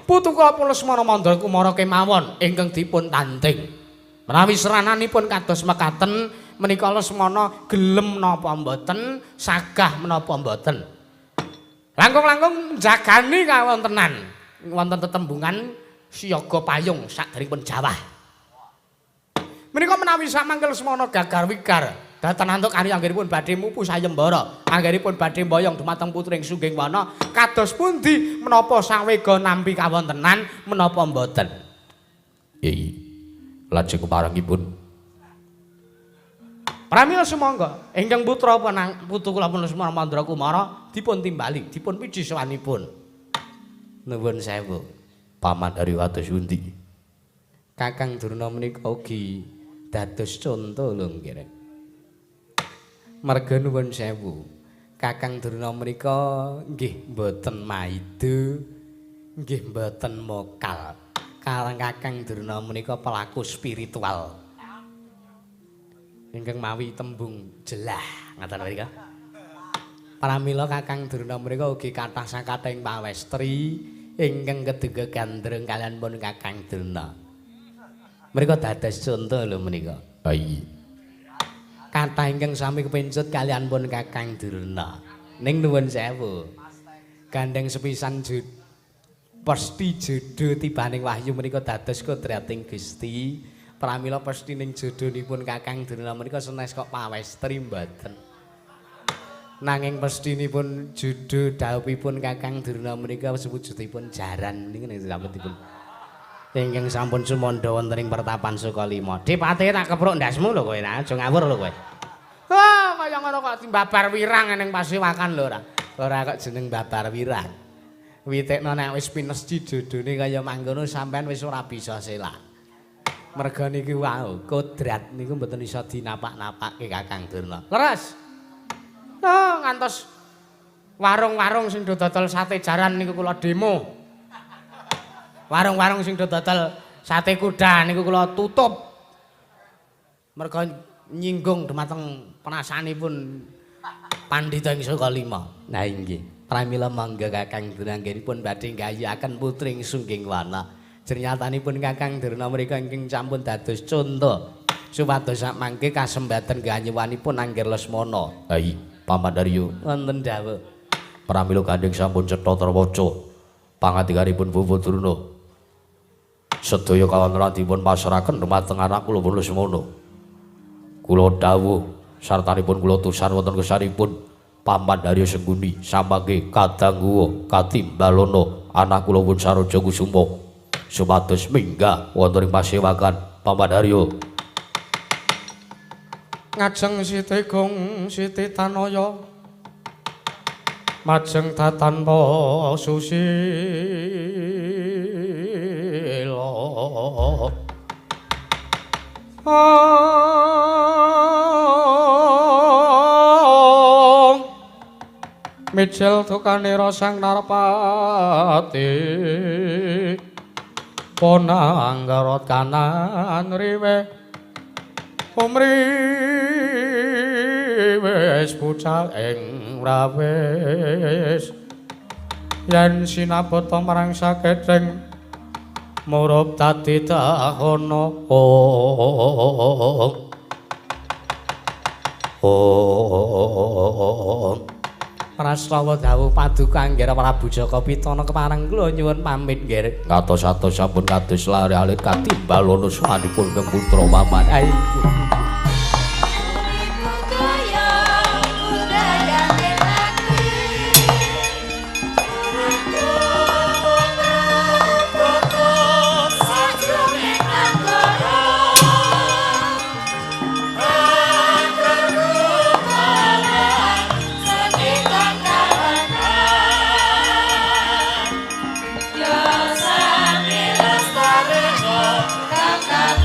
Putu kula pun Lesmana Mandra Kumara kemawon ingkang dipun tanding. Menawi serananipun kados mekaten menika Lesmana gelem napa mboten, sagah menapa mboten. Langkung-langkung jagani kawontenan wonten tetembungan siaga payung sakderengipun jawah. Menika menawi samangke Lesmana gagar wigar datan antuk karya anggenipun badhe mupu sayembara, anggenipun badhe mboyong dumateng putring Sungging Wana, kados pundi menapa sawega nampi kawontenan menapa mboten? Iya. Lajeng keparengipun pramila sumangga ingkang putra putu kula pun Lesmana Mandra Kumara dipun timbali, dipun piji sowanipun. Nuwun sewu. Paman dari kados pundi? Kakang Durna menika ugi dados conto lho nggih. Marga nuwun sewu. Kakang Durna menika nggih mboten maida, nggih mboten mokal. Karang Kakang Durna menika pelaku spiritual. Ingkang mawi tembung jelah ngaten menika. Pramila Kakang Durna menika ugi kathah sakathahing pawestri ingkang keduga gandrung kaliyan pun Kakang Durna. Menika dados conto lho menika. Ha iya. Kathah ingkang sami kepencut kaliyan pun Kakang Durna. Ning nuwun sewu. Gandeng sepisan pesthi jodho tibaning wahyu menika dados kodrating Gusti. Pramila pesthi ning jodhonipun Kakang Durna menika senes kok pawestri mboten. Nanging pesthinipun jodho dhawuhipun Kakang Durna menika sewujudipun jaran niku nek sampun ingkang sampun sumandha wonten ing pertapan Sukalima. Dipate tak kepruk ndasmu lho kowe, aja ngawur lho kowe. Wah, kaya ngono kok babar wirang ning pasewakan lho ora. Ora kok jeneng babar wirang. Witekno nek wis pinesji jodhone kaya mangkono sampean wis ora bisa selak. Merga niki wau kodrat niku mboten iso dinapak-napake Kakang Durna. Leres. Oh, ngantos warung-warung sing do dodol sate jaran niku kula demo. Warung-warung sing do dodol sate kuda niku kula tutup. Merga nyinggung dumateng perasaanipun pandhita ing saka lima. Nah inggih. Pramila mangga Kakang Durna anggenipun badhe nggayuhaken putri ing Sungging Wana. Jernyatanipun Kakang Durna mriku ingkang sampun dados conto supados sakmangke kasembaten ganyuwanipun Angger Lesmana. Hai, Paman Daryo. Wonten dawuh. Pramila gandheng sampun cetha terwaca pangandikanipun Bapak Durna. Sedaya kawontenan dipun pasrahaken dumateng anak kula pun Lesmana. Kula dawuh sartanipun kula tusan wonten kesanipun Paman Daryo Sengkuni samangke kadangguwa katimbalana anak kula pun Saroja Kusuma supados minggah wonten ing pasewakan Paman Daryo. Ngajeng Siti Gung Siti Tanaya majeng tatanpa susila. Mijil dukanira sang Narpati ponanggarot kanan riwe umri wis bucal ing rawis yen sinabata marang saketheng murup dadi dahana. Prastawa dawuh paduka Angger Prabu Jaka Pitana kepareng kula nyuwun pamit nggih. Kados-atos sampun kados lare alit katimbalana swanipun kang putra paman. Ayo. Kakak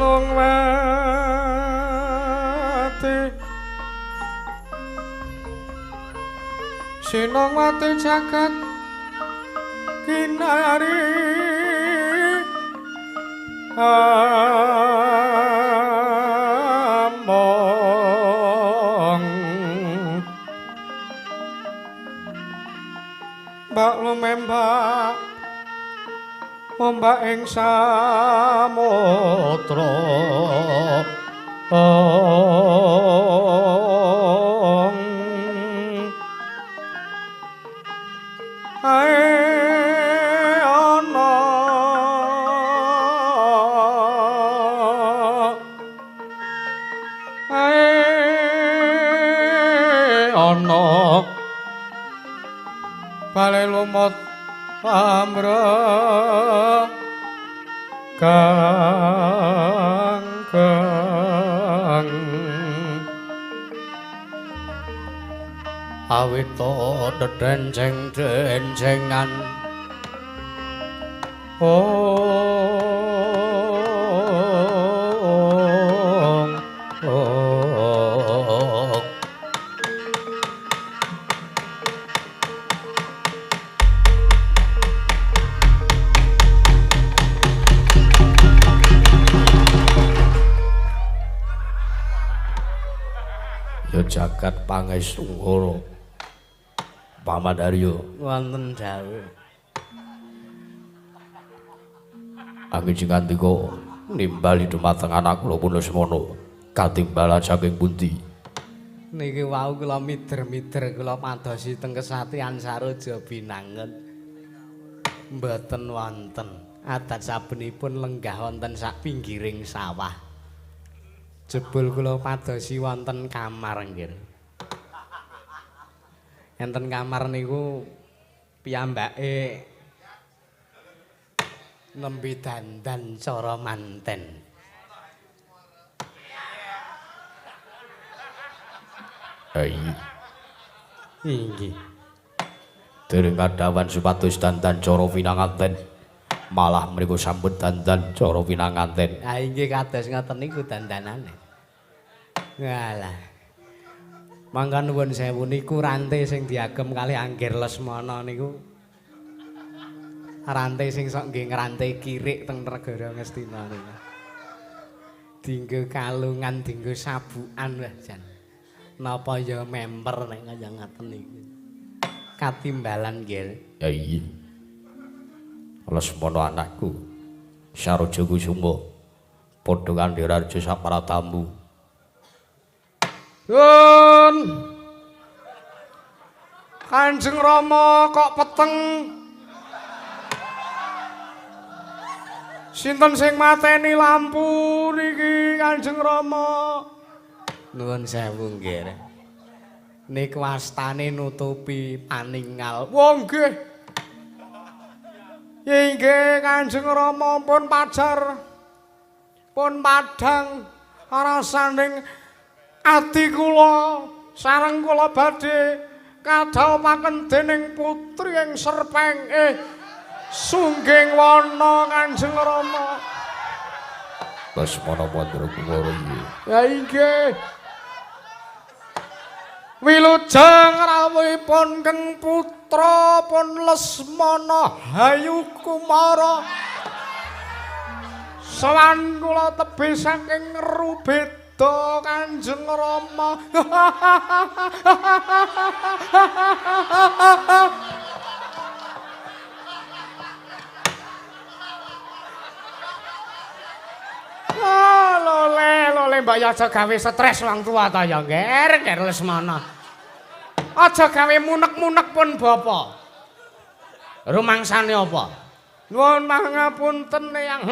Sinungwati Sinungwati jagat kinari among mbak lumembak ombak ing samudra ae ana ae ana bale lumut amra kang kang awita dedenceng-dencengan ong ong ya jagat pangestungkara Paman Aryo wonten dawuh angin sing ngandika nimbali dumateng anak kula pun Lesmana katimbalan saking pundi niki wau kula mider-mider kula padosi teng Kesatian Saroja Binangun mboten wonten adat sabenipun lenggah wonten sak pinggiring sawah jebul kula padosi wonten kamar nggih. Enten kamar niku piyambake nembe dandan cara manten. Hai. Inggih. Dereng kadhawan supados dandan cara pinanganten. Malah mriku sampun dandan cara pinanganten. Ha inggih kados ngoten niku dandanane. Walah. Mangka nuwun sewu niku rante sing diagem kalih Angger Lesmana niku. Rante sing sok nggih ngrante kirik teng negara Ngastina niku. Dinggo kalungan, dinggo sabukan wah jan. Napa ya memper nek kaya ngaten niku. Katimbalan nggih. Ya iya. Lesmana anakku Saroja Kusuma padha kandhira raja sapratamu. Yun Kanjeng Rama kok peteng. Sinten sing mateni lampu niki Kanjeng Rama? Nuwun sewu nggih. Niku astane nutupi paningal. Wah nggih. Inggih Kanjeng Rama pun pajar. Pun padhang rasaning ati kula sareng kula badhe kadhawuhaken dening putri ing Serpeng Sungging wana Kanjeng Rama. Lesmana Mandra Kumara iki. Ya inggih. Wilujeng rawuhipun Keng Putra pun Lesmana Hayu Kumara. Sowan kula tebih saking Rubeda Kanjeng Rama. Oh, lole, lole mbak ya aja gawe stres wong tua ta ya, Nger, Nger Lesmana. Aja gawe munek-munek pun bapa. Rumangsane apa? Nuwun pangapunten Eyang.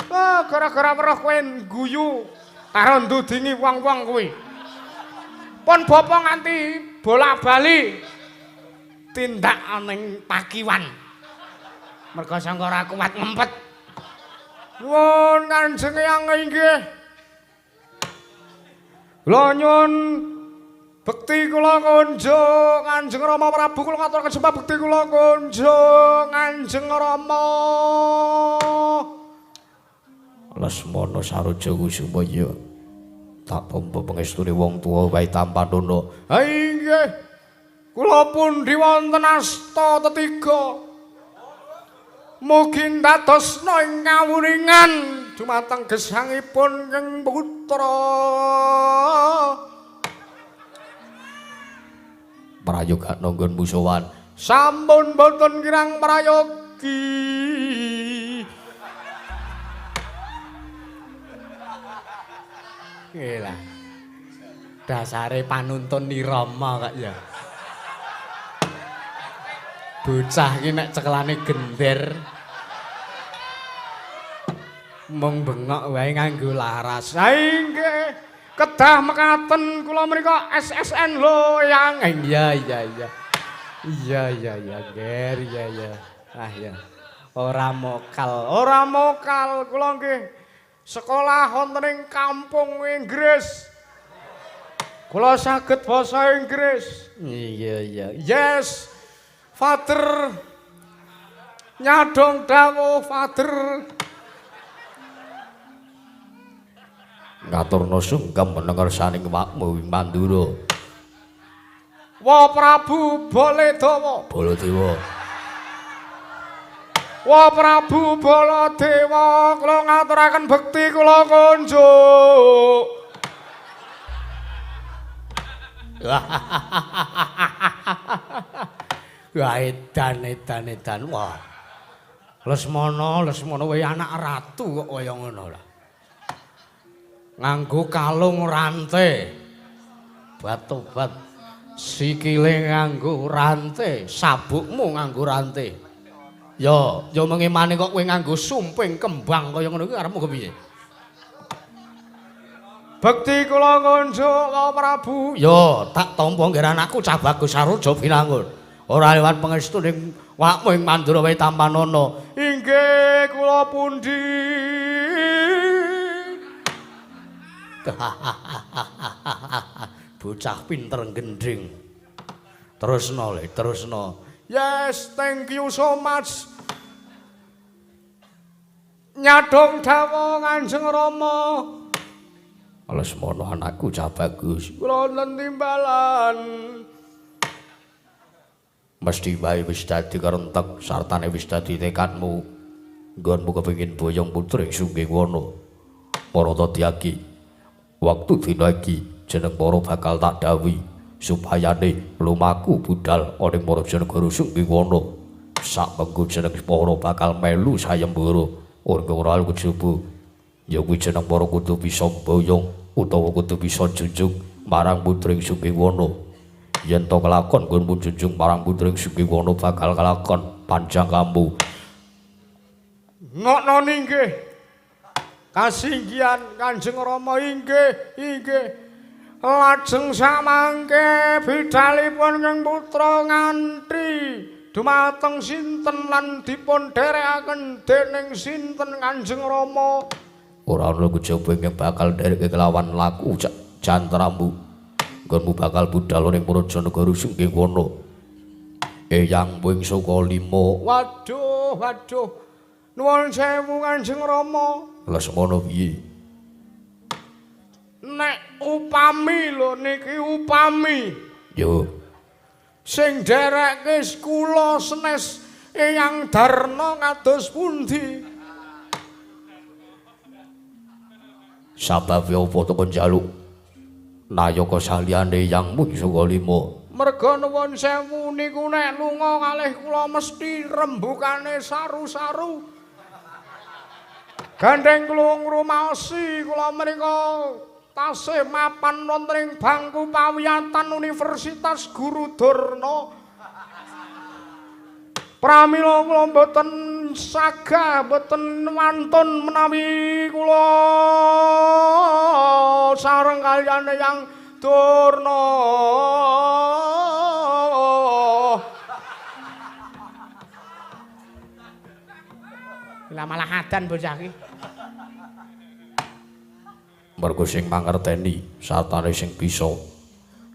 Oh, gara-gara weruh kowe guyu karo ndudingi wong-wong kuwi. Pun bapa nganti bola-bali tindak ning pakiwan. Merga sangka ora kuat ngempet. Nuwun Kanjeng Eyang inggih. Kula nyuwun bekti kula kunjung Kanjeng Rama Prabu kula ngaturaken sembah bekti kula kunjung Kanjeng Rama. Lesmana Saroja Kusuma ya tak tampa pangestune wong tuwa wae tampanana. Ha inggih. Kula pundi wonten asta tetiga. Mugi ndadosna ing kawuningan dumateng gesangipun ing putra. Prayoga nanggon musuhan. Sampun boten kirang prayogi. Nggih lah. Dasare panuntun nirama kok ya. Bocah iki nek cekelane gender mung bengok wae nganggo laras. Ha inggih, kedah mekaten kula mriku SSN lho yang. Iya iya iya. Iya iya iya, Ger, iya iya. Ah ya. Ora mokal, ora mokal kula nggih. Sekolah wonten ing kampung Inggris. Kula saged basa Inggris. Iya iya. Yes. Father. Nyadong dawuh Father. Ngaturna sungkem menengersaning wakmu ing Mandura. Wa Prabu Baladewa. Baladewa. Wa Prabu Baladewa, kula ngaturaken bekti kula kunjuk. Wah edan edan edan. Wah. Lesmana, Lesmana wae anak ratu kok kaya ngono lah. Nganggo kalung rante. Batobat sikile nganggo rante, sabukmu nganggo rante. Ya, ya mengemane kok kowe nganggo sumping kembang kaya ngono kuwi arepmu kepiye? Bekti kula kunjuk ka Prabu. Ya, tak tampa nggih anakku cah bagus Saroja Binangun. Ora liwat pangestuning wakmu ing Mandura wae tampanana. Inggih kula pundi. Bocah pinter gendhing. Terusno le, terusno. Yes, thank you so much. Nyadong dawuh Kanjeng Rama. Lesmana anakku cah bagus. Kula wonten timbalan. Mesti wae wis dadi kerentek sartane wis dadi tekadmu. Nggonmu kepengin boyong putri Sunggiwana. Para dadi waktu dina iki jeneng para bakal tak dawuhi supayane lumaku budal ana ing Marajanegara Sunggiwana. Sak mengko jeneng para bakal melu sayembara ora kejaba. Ya kuwi jeneng para kudu bisa boyong utawa kudu bisa junjung marang putri Sunggiwana. Yen to kelakon nggonmu junjung marang putri Sunggiwana bakal kelakon panjang kambu. Ngokno inggih. Kasinggihan Kanjeng Rama inggih, inggih. Lajeng samangke bidalipun ing putra nganti dumateng sinten lan dipun dherekaken dening sinten Kanjeng Rama. Ora ana kejaba ingkang bakal ndereke kelawan laku jantramu. Nggonmu bakal budal ning Marajanegara Sunggiwana. Eyang wing saka lima. Waduh, waduh. Nuwun sewu Kanjeng Rama. Lesmana piye? Nek upami lho niki upami. Yo. Sing nderekke kula senes Eyang Darna kados pundi? Sababe apa to kon njaluk nayaka saliyane Eyang Mung saka lima? Merga nuwun sewu niku nek lunga kalih kula mesti rembukane saru-saru. Gandeng kula ngrumaosi kula menika tasih mapan wonten ing bangku pawiyatan Universitas Guru Durna. Pramila kula mboten sagah, mboten wantun menawi kula sareng kaliyan Eyang Durna. Lah malah adan bocah iki. Mergo sing mangerteni sartane sing bisa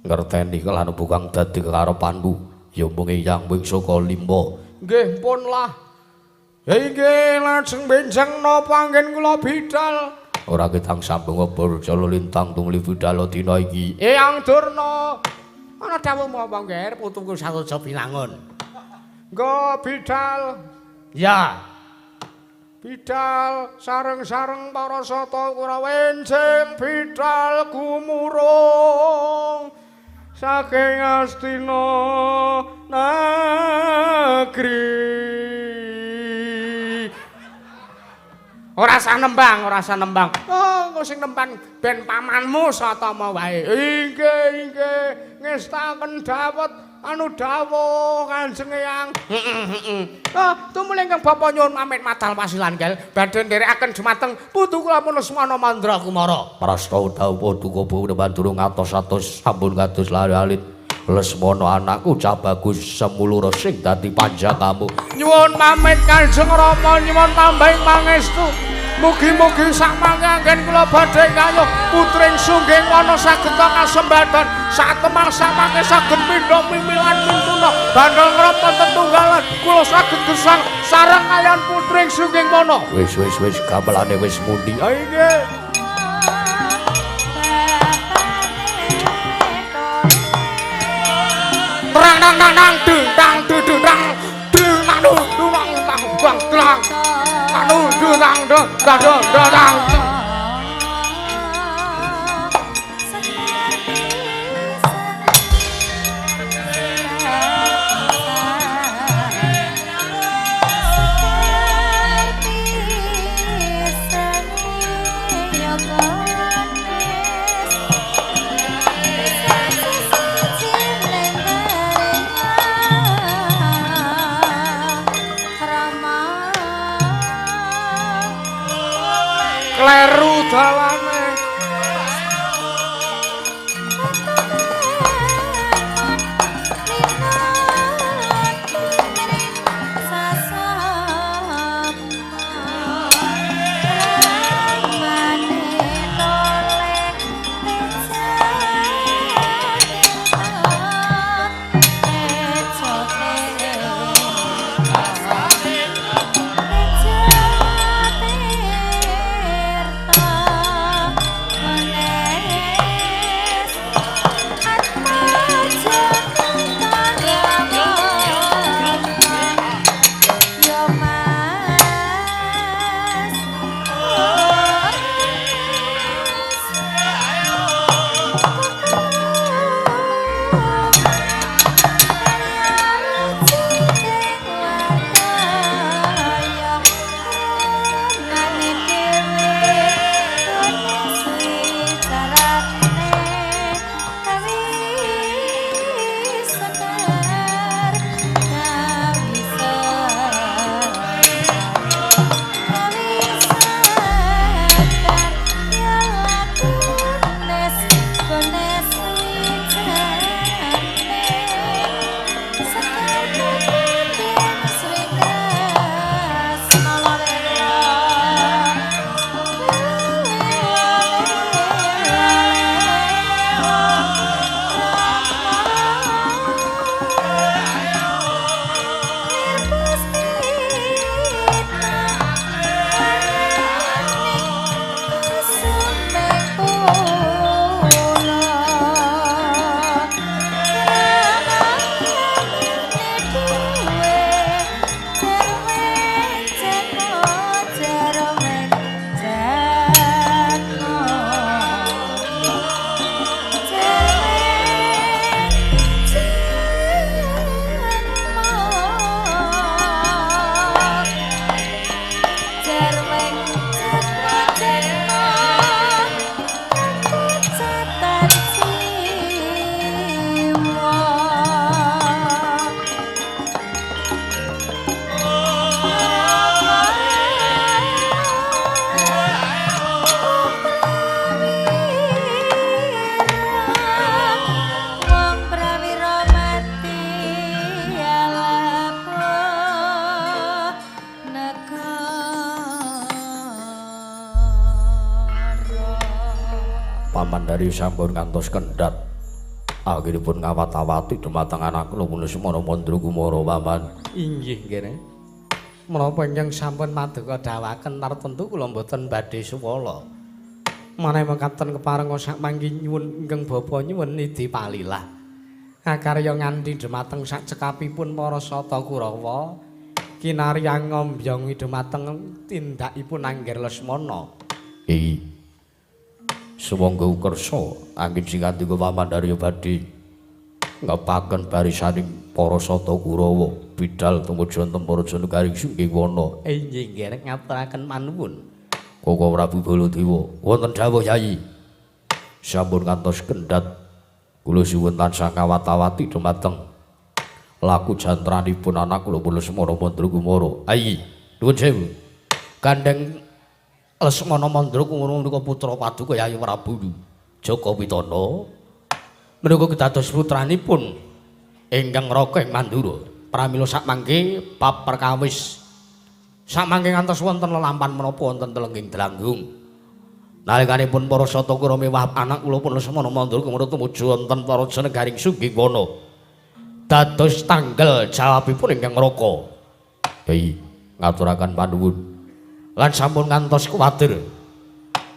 ngerteni lan bukang dadi kekarepanmu ya mung Eyang wing saka lima. Nggih pun lah. Inggih lajeng benjang napa anggen kula bidal? Ora ketang sambung obor jala lintang tumuli bidal dina iki. Eyang Durna, ana dawuh menapa nggih putuku Saroja Binangun? Nggo bidal. Ya. Bidal sareng-sareng para sata Kurawa enjing bidal gumurung saking Astina negeri. Ora usah nembang, ora usah nembang. Oh, engko sing nembang ben pamanmu Satama wae. Inggih, inggih, ngestaken dawet anu dawuh Kanjeng Eyang. Heeh, heeh. Ah, tumuli ingkang bapa nyuwun pamit madal pasilan gel badhe nderekaken dumateng putu kula Lesmana Mandra Kumara. Prasta dawuh paduka bawa durung atos-atos sampun kados lare alit. Lesmana anakku cah bagus semulura sing dadi panjakamu. Nyuwun pamit Kanjeng Rama, nyuwun tambahing pangestu. Mugi-mugi sakmangke anggen kula badhe kayuh putring sungging wana saged kasembadan satemah samangke saged pindha mimilan mintuna bandel ngrapa tetunggalan kula saged gesang sareng kaliyan putring sungging wana. Wis wis wis gamelane wis muni. Inggih. Nang nang nang nang dung dang dung dang dung nang dung nang tang bang dang anu dung dang dung dang dang dang. Kleru dalane. Paman dari sampun ngantos kendhat. Akhiripun ngawat-awati dumateng anak kula Lesmana Mandra Kumara paman. Inggih kene. Menapa ingkang sampun maduka dawuhaken tartemtu kula mboten badhe suwala. Menawi mekaten keparenga sak mangke nyuwun ingkang bapa nyuwun nidhi palilah. Akarya nganti dhumateng sak cekapipun para Sata Kurawa kinarya ngombyongi dhumateng tindakipun Angger Lesmana. Iki sumangga kersa angin sing andika pamandarya badhe ngepaken barisaning para Sata Kurawa bidal tumuju wonten para Garing Sunggiwana. Inggih nggih ngaturaken panuwun. Koko Prabu Baladewa wonten dawuh Yayi. Sampun ngantos kendhat kula suwun tansah ngawat-awati dumateng laku jantranipun anak kula Lesmana Mandra Kumara. Ayi, nuwun sewu. Gandeng Lesmana Mandra Kumara menika putra paduka Yayi Prabu Jaka Pitana. Menika kedados putranipun ingkang raka ing Mandura. Pramila sakmangke bab perkawis sakmangke ngantos wonten lelampan menapa wonten telengging Dranggung. Nalikanipun para Sata Kurawa mewah anak kula pun Lesmana Mandra Kumara tumuju wonten para Garing Sunggiwana. Dados tanggal jawabipun ingkang raka. Yai, ngaturaken panuwun. Lan sampun ngantos kuwatir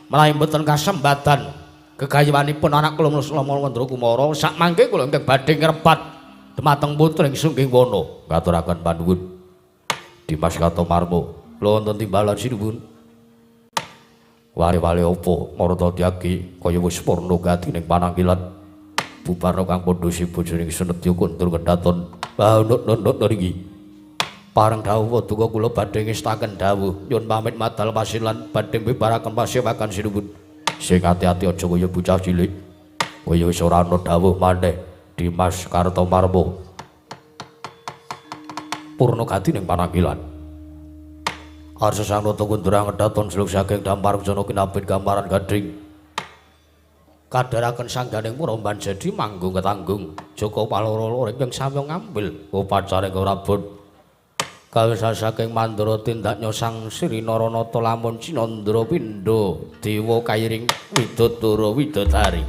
menawi mboten kasembadan gegayuhanipun anak kula Lesmana Mandra Kumara sakmangke kula ingkang badhe ngrebat dumateng putra ing Sunggiwana. Ngaturaken panuwun. Dimas Kartomarmo, kula wonten timbalan sinuwun. Wale-wale apa marta tyagi kaya wis purna gati ning panangkilan. Bubarna kang padha sibojone Senedya kundur kedaton. Bahnut-nut niki. Pareng dawuh paduka kula badhe ngestaken dawuh nyuwun pamit madal pasilan badhe mbibaraken pasewakan sinuwun. Sing ati-ati aja kaya bocah cilik. Kaya wis ora ana dawuh maneh Dimas Kartomarmo. Purna gati ning panangkilan. Arsa sang nata kundura ngedaton seluk saking dampar jana kinapit gambaran gading. Kadharaken sangganing puromban jadi manggung ketanggung. Jaka paloro ingkang sami ngambil upacare Rabun. Kawisa saking Mandura tindak nyosang Sri Naranata lamun Cinandra pindha dewa kairing widodara widodari.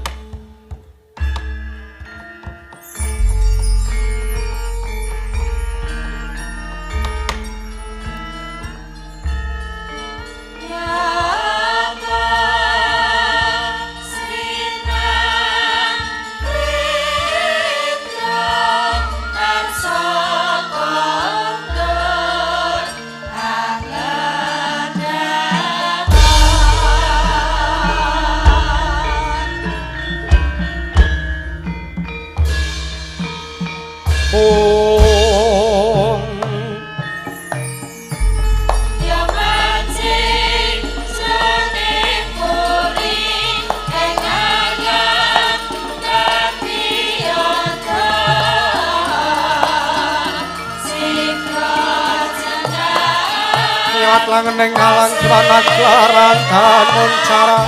Langening alang jiwana klaran dan muncara